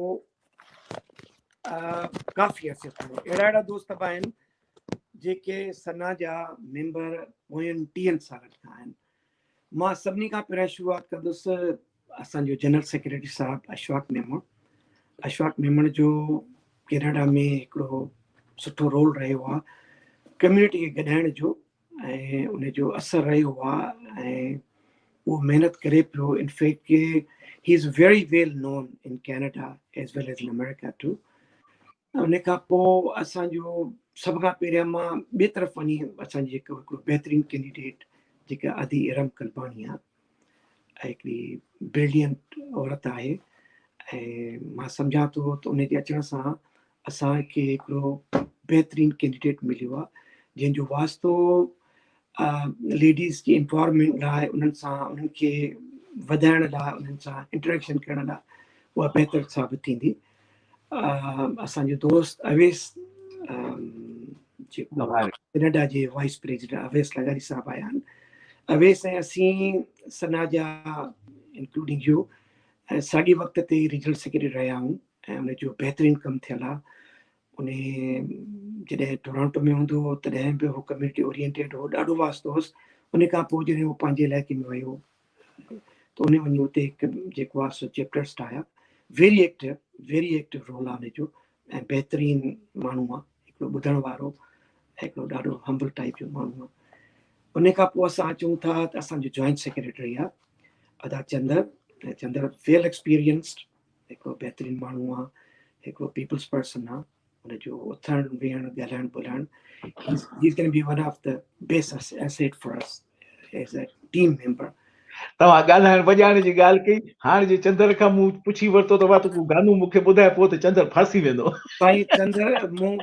ڪافي عرصي کان اهڙا اهڙا دوست به آهن جيڪي ثنا جا ميمبر پوين 30 سالن کان آهن. مان سڀني کان پهريان شروعات ڪندس اسان جو جنرل سيڪريٽري صاحب اشفاق ميمڻ. اشفاق ميمڻ جو ڪينيڊا ۾ هڪڙو سٺو رول رهيو آهي ڪميونٽي کي گڏائڻ جو ۽ ان جو اثر رهيو آهي ۽ اهو محنت ڪري پيو. انفيڪٽ ڪي he is very well known in Canada as well as in America too. ان کان پوء اسان جو سڀ کان پهريان مان ٻئي طرف وڃي اسان جي جيڪو هڪڙو بهترين ڪينڊيڊيٽ جيڪا ادي ارم قلباڻي آهي، هڪڙي برلينٽ عورت آهي ۽ مان سمجهان ٿو ته ان جي اچڻ سان اسان کي هڪڙو بهترين ڪينڊيڊيٽ مليو آهي جنهن جو واسطو ليڊيز جي امپاورمينٽ لاء انهن سان انهن کي وڌائڻ لاء انهن سان انٽريڪشن ڪرڻ لاء اها بهتر ثابت ٿيندي. اسان جو دوست اويس جيڪو ڪينيڊا جي وائس پريزيڊنٽ اويس لغاري صاحب آيا آهن. اويس ۽ اسين سنا جا انڪلوڊنگ يو ساڳي وقت تي ريجنل سيڪريٽري رهيا آهيون ۽ ان جو بهترين ڪم ٿيل آهي. ان جڏهن ٽورانٽو ۾ هوندو هو تڏهن به هو ڪميونٽي اورينٽيڊ هو، ڏاڍو واسطو هوس. ان کان پوء جڏهن هو پنهنجي علائقي ۾ ويو ته ان وڃي اتي هڪ جيڪو آهي سو چيپٽرس ٺاهيا. Very active, very active role آهي ان جو ۽ بهترين ماڻهو آهي، هڪڙو ٻڌڻ وارو ۽ هڪڙو ڏاڍو همبل ٽائپ جو ماڻهو آهي. ان کان پوء اسان اچون ٿا ته اسان جو جوائنٽ سيڪريٽري آهي ادا چندر. چندر ويل ايڪسپيرينسڊ هڪڙو بهترين ماڻهو آهي، هڪڙو پيپلز پرسن آهي. ان جو اٿڻ ويهڻ ڳالهائڻ ٻولهائڻ، he is gonna be one of the best asset for us as a team member. توهان ڳالهائڻ وڄائڻ جي ڳالهه ڪئي، هاڻ جي چندر کان مون پڇي ورتو ته وات ڪو گانو مون کي ٻڌاء پوء ته چندر ڦاسي ويندو. سائين چندر مون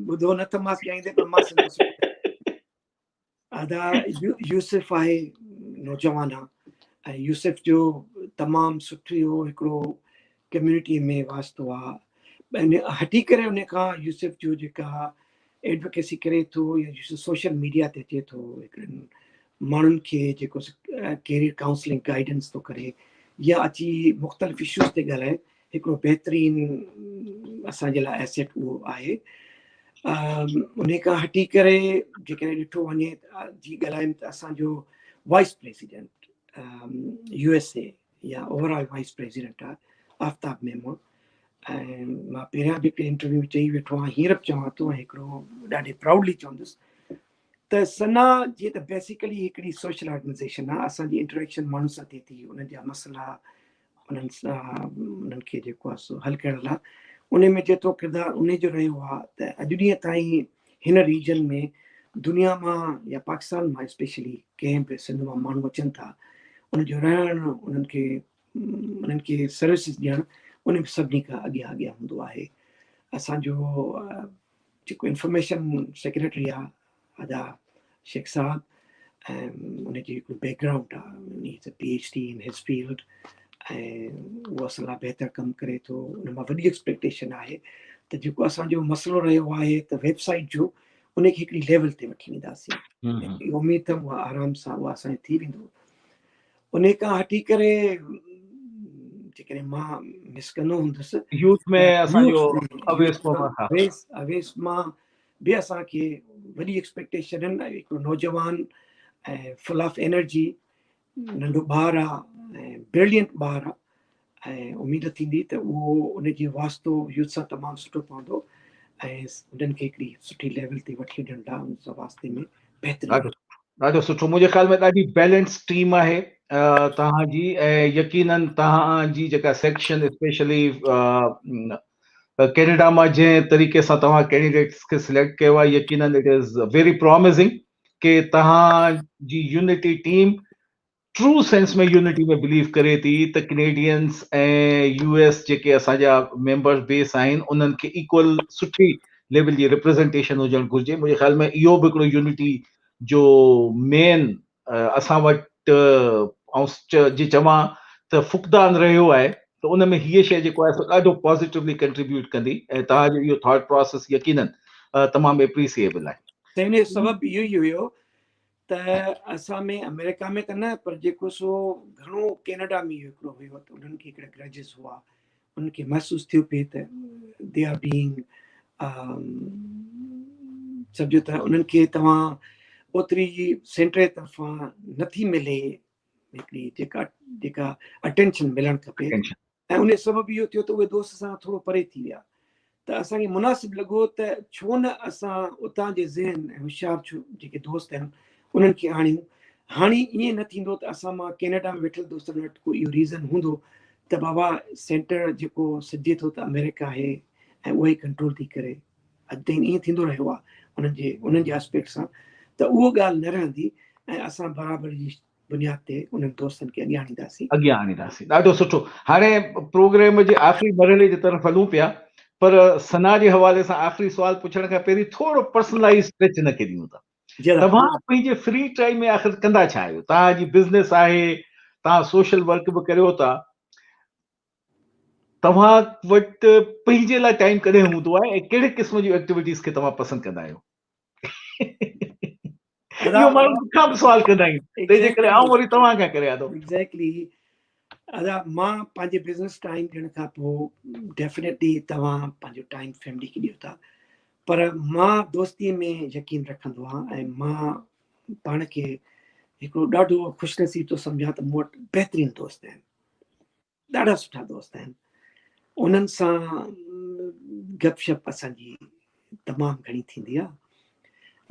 ٻڌو نه ته مان ڳائيندي پر مان سندس ادا يوسف آهي نوجوان آ ۽ يوسف جو تمام سٺو هڪڙو ڪميونٽي ۾ واسطو آ. هٽي ڪري ان کان يوسف جو جيڪا ايڊووڪيسي ڪري ٿو يا يوسف سوشل ميڊيا تي اچي ٿو، هڪڙن ماڻهن کي جيڪو ڪيريئر ڪائونسلنگ گائيڊنس ٿو ڪري يا اچي مختلف اشوز تي ڳالهائي، هڪڙو بهترين اسان جي لاء ايسيٽ اهو آهي. ان کان هٽي ڪري جيڪڏهن ڏٺو وڃي جي ڳالهايم ته اسان جو وائس پريزيڊنٽ يو ايس اي يا اوور آل وائس پريزيڊنٽ آهي آفتاب ميمڻ، ۽ مان پهريان به هڪ انٽرويو ۾ چئي ويٺو آهيان، هينئر به چوان ٿو ۽ هڪڙو ڏاڍي پرائوڊلي چوندس ته سنا جيئن ته بيسيڪلي هڪڙي سوشل آرگنائزيشن آهي، اسان جي انٽريڪشن ماڻهن سان ٿئي ٿي، انهن جا مسئلا انهن سان انهن کي جيڪو آهي سو حل ڪرڻ لاء ان ۾ جيترو ڪردار ان جو رهيو آهي ته اڄ ڏينهن تائين هن ريجن ۾ دنيا مان يا پاڪستان مان اسپيشلي ڪنهن به سنڌ مان ماڻهو اچن ٿا، ان جو رهڻ، انهن کي سروسز ڏيڻ ان ۾ سڀني کان اڳيان اڳيان هوندو آهي. اسان جو جيڪو انفارميشن سيڪريٽري آهي ادا شيخ صاحب، ۽ ان جي هڪڙو بيڪ گرائونڊ آهي، he is a P H D in his field ۽ اهو اسان لاء بهتر ڪم ڪري ٿو. ان مان وڏي ايڪسپيڪٽيشن آهي ته جيڪو اسان جو مسئلو رهيو آهي ته ويب سائيٽ جو ان کي هڪڙي ليول تي وٺي وينداسين، اميد اٿم اها آرام سان اها اسان جو ٿي ويندو. ان کان هٽي ڪري جيڪڏهن مان مس ڪندو هوندس يوٿ ۾ اسان جو اويس اويس اويس مان به اسان کي وڏي ايڪسپيڪٽيشن آهن. هڪڙو نوجوان ۽ فل آف انرجي ننڍو ٻار آ ۽ برلينٽ ٻار آ ۽ اميد ٿيندي ته اهو ان جي واسطو يوٿ سان تمام سٺو پوندو ۽ انهن کي هڪڙي سٺي ليول تي وٺي وڃڻ لاء ان سان واسطي ۾ بهترين. ڏاڍو سٺو، منهنجي خيال ۾ ڏاڍي بيلنس ٽيم آهي توهان جي ۽ يقينن توهان جي جيڪا سيڪشن اسپيشلي ڪينيڊا مان جنهن طريقي سان توهان ڪينڊيڊيٽس کي سليڪٽ ڪيو آهي يقينن it is very promising ڪي توهان جي unity team true sense ۾ unity ۾ believe ڪري ٿي ته ڪينيڊينس ۽ يو ايس جيڪي اسان جا ميمبر بيس آهن انهن کي ايڪول سٺي ليول جي ريپريزنٽيشن هجڻ گهرجي. منهنجي خيال ۾ اهو به هڪڙو يونٽي جو مين اسان وٽ آئون جي چوان ته فقدان رهيو آهي ته ان ۾ هيء شيء جيڪو آهي سو ڏاڍو پازيٽولي ڪنٽريبيوٽ ڪندي ۽ توهان جو اهو ٿاٽ پراسيس يقينن تمام اپريسيئبل آهي. ته ان جو سبب اهو ئي هيو ته اسان ۾ آمريڪا ۾ ته نه پر جيڪو سو گهڻو ڪينيڊا ۾ اهو هڪڙو هيو ته انهن کي هڪڙا گرجز هئا، انهن کي محسوس ٿيو پئي ته they are being سمجهو ته انهن کي توهان اوتري سينٽر جي طرفان نٿي ملي هڪڙي جيڪا جيڪا اٽينشن ملڻ کپي ۽ ان سبب اهو ٿيو ته اهي دوست اسان کان ٿورو پري ٿي ويا ته اسان کي مناسب لڳو ته ڇو نه اسان اتان جي ذهن ۽ هوشيار ڇو جيڪي دوست آهن انهن کي آڻيون. هاڻي ائين نه ٿيندو ته اسان مان ڪينيڊا ۾ ويٺل دوستن وٽ ڪو اهو ريزن هوندو ته بابا سينٽر جيڪو سڏجي ٿو ته آمريڪا آهي ۽ اهو ئي ڪنٽرول ٿي ڪري. اڄ تائين ائين ٿيندو رهيو آهي انهن جي انهن جي آسپيڪٽ سان ته اهو ڳالهه نه رهندي ۽ اسان برابر جي بنياد تي انهن دوستن کي اڳيان آڻينداسين. اڳيان آڻينداسين. ڏاڍو سٺو. هاڻي پروگرام جي آخري مرحلي جي طرف هلون پيا پر ثنا جي حوالي سان آخري سوال پڇڻ کان پهرين ٿورو پرسنلائز ٽچ هن کي ڏيون ٿا. توهان پنهنجي فري ٽائيم ۾ آخر ڪندا ڇا آهيو؟ توهان جي بزنس آهي، توهان سوشل ورڪ به ڪريو ٿا. توهان وٽ پنهنجي لاء ٽائيم ڪڏهن هوندو آهي ۽ ڪهڙي قسم جون ايڪٽيوٽيز کي توهان پسند ڪندا آهيو؟ اهو ماڻهو مون کان به سوال ڪندا آهن، تنهن جي ڪري آئون وري توهان کان ڪريان ٿو. ايگزيڪٽلي ادا، مان پنهنجي بزنس ٽائيم ڏيڻ کان پوء ڊيفينيٽلي توهان پنهنجو ٽائيم فيملي کي ڏيو ٿا، پر مان دوستي ۾ يقين رکندو آهيان ۽ مان پاڻ کي هڪڙو ڏاڍو خوش نصيب ٿو سمجهان ته مون وٽ بهترين دوست آهن. ڏاڍا سٺا دوست آهن، انهن سان گپ شپ اسان جي تمام گهڻي ٿيندي آهي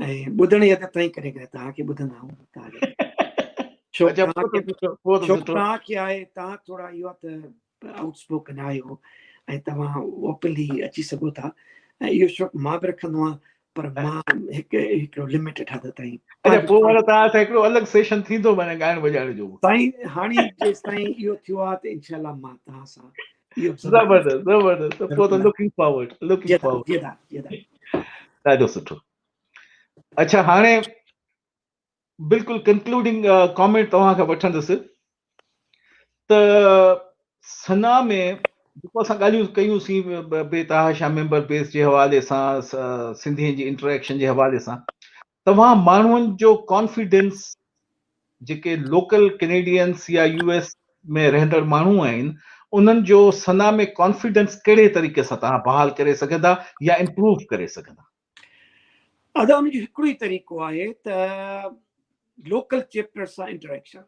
۽ ٻڌڻ جي حد تائين ڪڏهن ڪڏهن توهان کي ٻڌندا آهيون توهان جو توهان کي آهي توهان ٿورا اهو ته آئوٽ اسپوڪن آهيو ۽ توهان اوپنلي اچي سگهو ٿا ۽ اهو شوق مان به رکندو آهيان پر مان هڪ هڪڙو لميٽيڊ حد تائين. اچا پوء معنيٰ توهان سان هڪڙو الڳ سيشن ٿيندو معنيٰ ڳائڻ وڄائڻ جو. سائين هاڻي جيستائين اهو ٿيو آهي ته انشاء الله مان توهان سان اهو زبردست زبردست پوء ته لوڪنگ فارورڊ لوڪنگ فارورڊ. جي ادا جي ادا. ڏاڍو سٺو. اچا هاڻي بلڪل ڪنڪلوڊنگ ڪامينٽ توهان کان وٺندس ته ثنا ۾ جيڪو اسان ڳالهيون ڪيون سين بي تحاشا ميمبر بيس جي حوالي سان سنڌين جي انٽريڪشن جي حوالي سان توهان ماڻهن جو ڪانفيڊنس جيڪي لوڪل ڪينيڊينس يا يو ايس ۾ رهندڙ ماڻهو آهن انهن جو ثنا ۾ ڪانفيڊنس ڪهڙي طريقي سان توهان بحال ڪري سگهندا يا امپروو ڪري سگهندا؟ ادا ان جو هڪڙو ئي طريقو آهي ته لوڪل چيپٽر سان انٽريڪشن،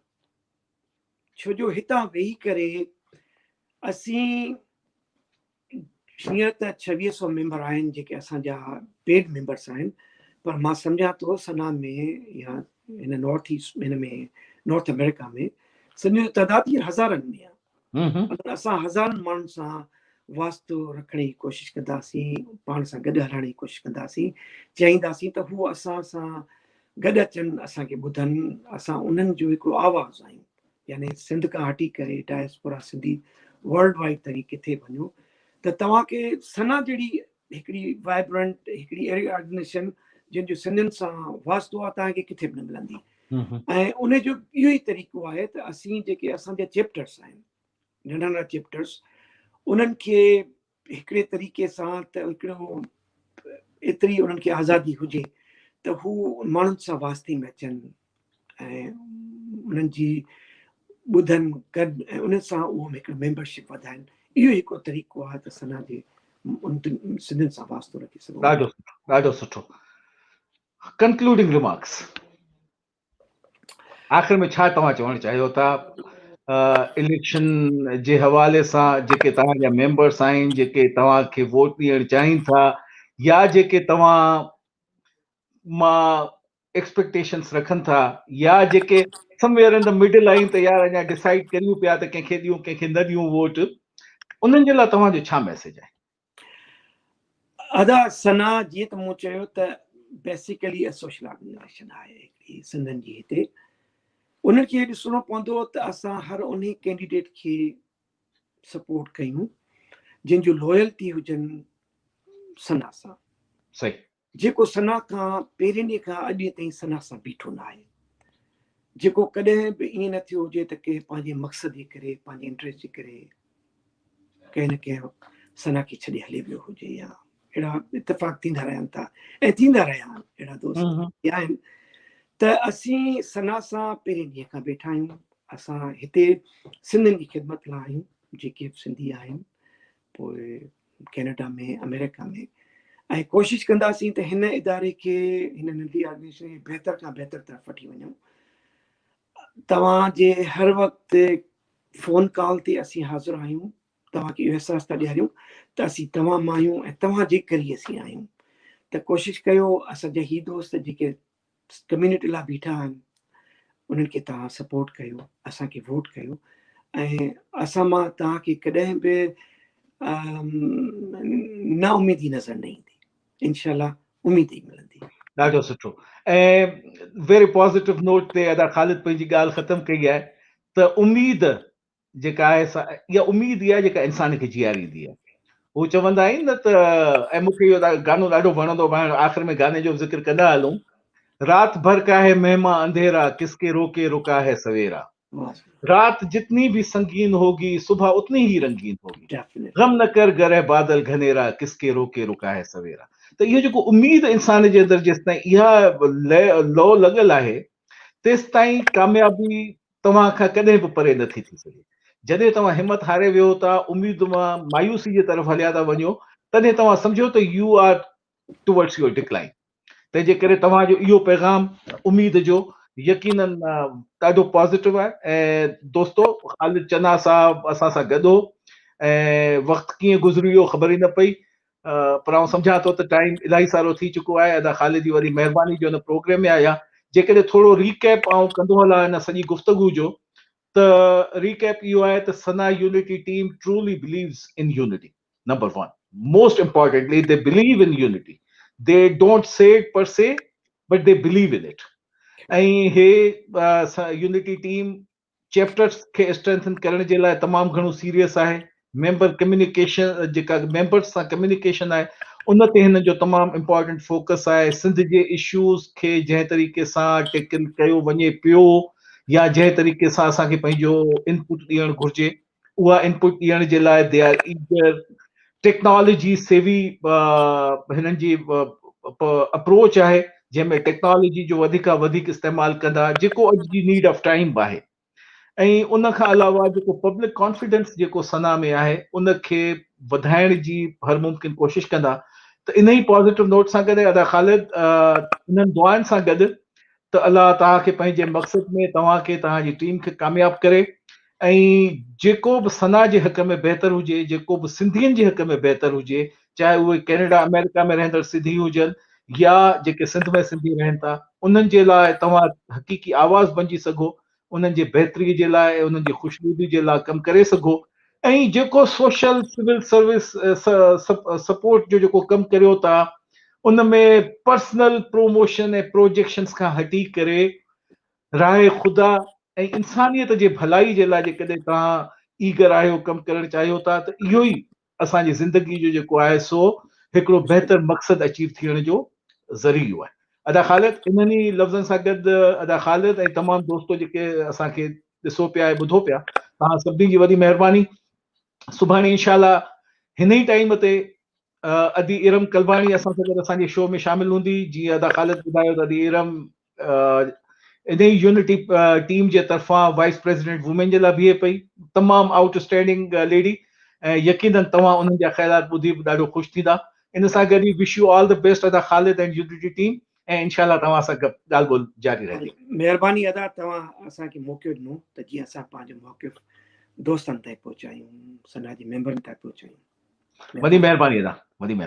ڇو جو هتان ويهي ڪري اسين هينئر ته ڇويهه سو ميمبر آهن جيڪي اسان جا پيڊ ميمبرس آهن، پر مان سمجهان ٿو سنا ۾ يا هن نارٿ ايسٽ هن ۾ نارٿ آمريڪا ۾ سنڌين جو تعداد هينئر هزارن ۾ آهي. اسان هزارن ماڻهن سان واسطو رکڻ جي ڪوشش ڪنداسين، پاڻ سان گڏ هلائڻ جي ڪوشش ڪنداسين، چاهينداسين ته هو اسان سان گڏ اچن، اسان کي ٻڌن، اسان انهن جو هڪڙو آواز آهيون، يعني سنڌ کان هٽي ڪري ڊائسپورا سنڌي ورلڊ وائيڊ تائين ڪٿي وڃو ته توهان کي سنا جهڙي هڪڙي وائبرنٽ هڪڙي اهڙي آرگنائيزيشن جنهن جو سنڌين سان واسطو آهي توهان کي ڪٿي به نه ملندي. ۽ ان جو اهو ئي طريقو آهي ته اسين جيڪي اسان جا چيپٽرس آهن ننڍا ننڍا چيپٽرس انهن کي هڪڙي طريقي سان ته هڪڙو ايتري انهن کي آزادي هجي ته هو ماڻهن سان واسطي ۾ اچن ۽ انهن جي ٻڌن ڪن ۽ انهن سان اهو هڪڙو ميمبرشپ وڌائن. اهو هڪڙو طريقو آهي ته سنا جي سنڌين سان واسطو رکي سگهون. ڏاڍو سٺو ڏاڍو سٺو. ڪنڪلوڊنگ ريمارڪس، آخر ۾ ڇا توهان چوڻ چاهيو ٿا اليڪشن جي حوالي سان جيڪي توهان جا ميمبرس آهن جيڪي توهان کي ووٽ ڏيڻ چاهين ٿا يا جيڪي توهان مان ايڪسپيڪٽيشنس رکن ٿا يا جيڪي سمويئر ان the middle آهن ته يار اڃا ڊسائيڊ ڪريون پيا ته ڪنهن کي ڏيون ڪنهن کي نه ڏيون ووٽ، انهن جي لاء توهان جو ڇا ميسيج آهي؟ ادا ثنا، جيئن ته مون چيو ته بيسيڪلي ا سوشل آرگنائيزيشن آهي هڪڙي سنڌين جي، هتي انهن کي ڏسڻو پوندو ته اسان هر انهي ڪينڊيڊيٽ کي سپورٽ ڪيون جن جو لوئلٽي هجن ثنا سان. صحيح. جيڪو ثنا کان پهرين ڏينهن کان اڄ ڏينهن تائين ثنا سان بيٺو نه آهي، جيڪو ڪڏهن به ائين نه ٿيو هجي ته ڪنهن پنهنجي مقصد جي ڪري پنهنجي انٽريسٽ جي ڪري ڪنهن نه ڪنهن وقت ثنا کي ڇڏي هلي ويو هجي يا اهڙا اتفاق ٿيندا رهن ٿا ۽ ٿيندا رهيا آهن، اهڙا دوست آهن. ته اسين ثنا سان پهرين ڏينهن کان ويٺا آهيون. اسان هتي سنڌين جي خدمت لاء آهيون، جيڪي به سنڌي آهن پوء ڪينيڊا ۾ آمريڪا ۾، ۽ ڪوشش ڪنداسين ته هن اداري کي، هن ننڍي آرگنائيزيشن کي بهتر کان بهتر طرف وٺي وڃون. توهان جي هر وقت فون ڪال تي اسين حاضر آهيون. توهان کي اهو احساس ٿا ڏياريون ته اسين توهان مان آهيون ۽ توهان جي ڪري اسين آهيون. ته ڪوشش ڪيو اسان جا هي دوست جيڪي ڪميونٽي لاء بيٺا آهن انهن کي توهان سپورٽ ڪيو، اسان کي ووٽ ڪيو ۽ اسان مان توهان کي ڪڏهن به نا اميدي نظر نه ايندي، انشاء الله اميد ئي ملندي. ڏاڍو سٺو ۽ ويري پازيٽو نوٽ تي ادا خالد پنهنجي ڳالهه ختم ڪئي آهي ته اميد جيڪا آهي سا اها اميد ئي آهي جيڪا انسان کي جياريندي آهي. هو چوندا آهن نه ته، ۽ مون کي اهو گانو ڏاڍو وڻندو آهي، آخر ۾ گاني جو به ذڪر ڪندا هلون، رات ڀر ڪا هي مهما انڌيرا، ڪس ڪي روڪي رڪا هي سويرا، رات جتني ڀي سنگين هوگي، صبح اتني هي رنگين هوگي، غم نه ڪر گره بادل گهنيرا، ڪس ڪي روڪي رڪا هي سويرا. ته اهو جيڪو اميد انسان جي اندر جيستائين اها لو لڳل آهي تيستائين ڪاميابي توهان کان ڪڏهن به پري نٿي ٿي سگهي. جڏهن توهان همت هاري ويهو ٿا، اميد مان مايوسي جي طرف هليا ٿا وڃو، تڏهن توهان سمجهو ته you are towards your decline. تنهن جي ڪري توهان جو اهو پيغام اميد جو يقينن ڏاڍو پازيٽو آهي ۽ دوستو خالد چنا صاحب اسان سان گڏ هو ۽ وقت ڪيئن گذري ويو خبر ئي نه پئي. پر آئون سمجهان ٿو ته ٽائيم الاهي سارو ٿي چڪو آهي. ادا خالد جي وڏي مهرباني جو هن پروگرام ۾ آيا. جيڪڏهن ٿورو ريڪيپ آئون ڪندو هلان هن سڄي گفتگو جو ته ريڪيپ اهو آهي ته Sana unity team truly believes in unity, number one most importantly they believe in unity, they don't say it per se but they believe in it. ۽ He unity team chapters کي strengthen ڪرڻ جي لاء تمام گهڻو serious آهي. Member communication جيڪا members سان communication آهي ان تي هنن جو تمام امپارٽنٽ فوڪس آهي. سنڌ جي اشوز کي جنهن طريقي سان ٽيڪل ڪيو وڃي پيو يا جنهن طريقي سان اسان کي پنهنجو انپوٽ ڏيڻ گهرجي اها انپوٽ ڏيڻ جي لاء they are eager. Technology savvy هنن جي اپروچ آهي جنهن ۾ ٽيڪنالاجي جو وڌيڪ کان وڌيڪ استعمال ڪندا جيڪو اڄ جي نيڊ آف ٽائيم به آهي ۽ ان کان علاوه جيڪو پبلڪ ڪانفيڊنس جيڪو ثنا ۾ آهي ان کي وڌائڻ جي هر ممڪن ڪوشش ڪندا. ته انهي پازيٽو نوٽ سان گڏ ادا خالد انهن دعائن سان گڏ ته الله توهان کي پنهنجي مقصد ۾ توهان کي توهان جي ٽيم کي ڪامياب ڪري ۽ جيڪو به ثنا جي حق ۾ بهتر هجي، جيڪو به سنڌين جي حق ۾ بهتر هجي، چاهي اهي ڪينيڊا آمريڪا ۾ رهندڙ سنڌي هجن يا جيڪي سنڌ ۾ سنڌي رهن ٿا، انهن جي لاء توهان حقيقي آواز بنجي سگهو، انهن جي بهتري جي لاء ۽ انهن جي خوشنودي جي لاء ڪم ڪري سگهو ۽ جيڪو سوشل سول سروس سپورٽ جو جيڪو ڪم ڪريو ٿا ان ۾ پرسنل پروموشن ۽ پروجيڪشنز کان هٽي ڪري راء خدا ۽ انسانيت جي ڀلائي جي لاء جيڪڏهن توهان ايگر آهيو، ڪم ڪرڻ چاهيو ٿا ته اهو ئي اسان جي زندگي جو جيڪو آهي سو هڪڙو بهتر مقصد اچيو ٿيڻ جو ذريعو آهي. ادا خالد انهن ئي لفظن سان گڏ ادا خالد ۽ تمام دوستو جيڪي اسان کي ڏسو پيا ۽ ٻڌو پيا توهان سڀني جي وڏي مهرباني. سڀاڻي انشاء الله هن ئي ٽائيم تي ادي ارم قلباڻي اسان سان گڏ اسان جي شو ۾ شامل هوندي. جيئن ادا خالد ٻڌايو ته ادي ارم انهي يونٽي ٽيم جي طرفان وائيس پريزيڊنٽ وومين جي لاء بيهي پئي، تمام آئوٽ اسٽينڊنگ ليڊي ۽ يقينن توهان انهن جا خيالات ٻڌي به ڏاڍو خوش ٿيندا. ان سان گڏ ئي wish you all the best ادا خالد اينڊ يونٽي ٽيم ۽ انشاء الله توهان سان ڳالهه ٻولهه جاري رهندي. مهرباني ادا توهان اسان کي موقعو ڏنو ته جيئن اسان پنهنجو موقف دوستن تائين پهچايون، سنا جي ميمبرن تائين پهچايون. وڏي مهرباني ادا، وڏي مهرباني.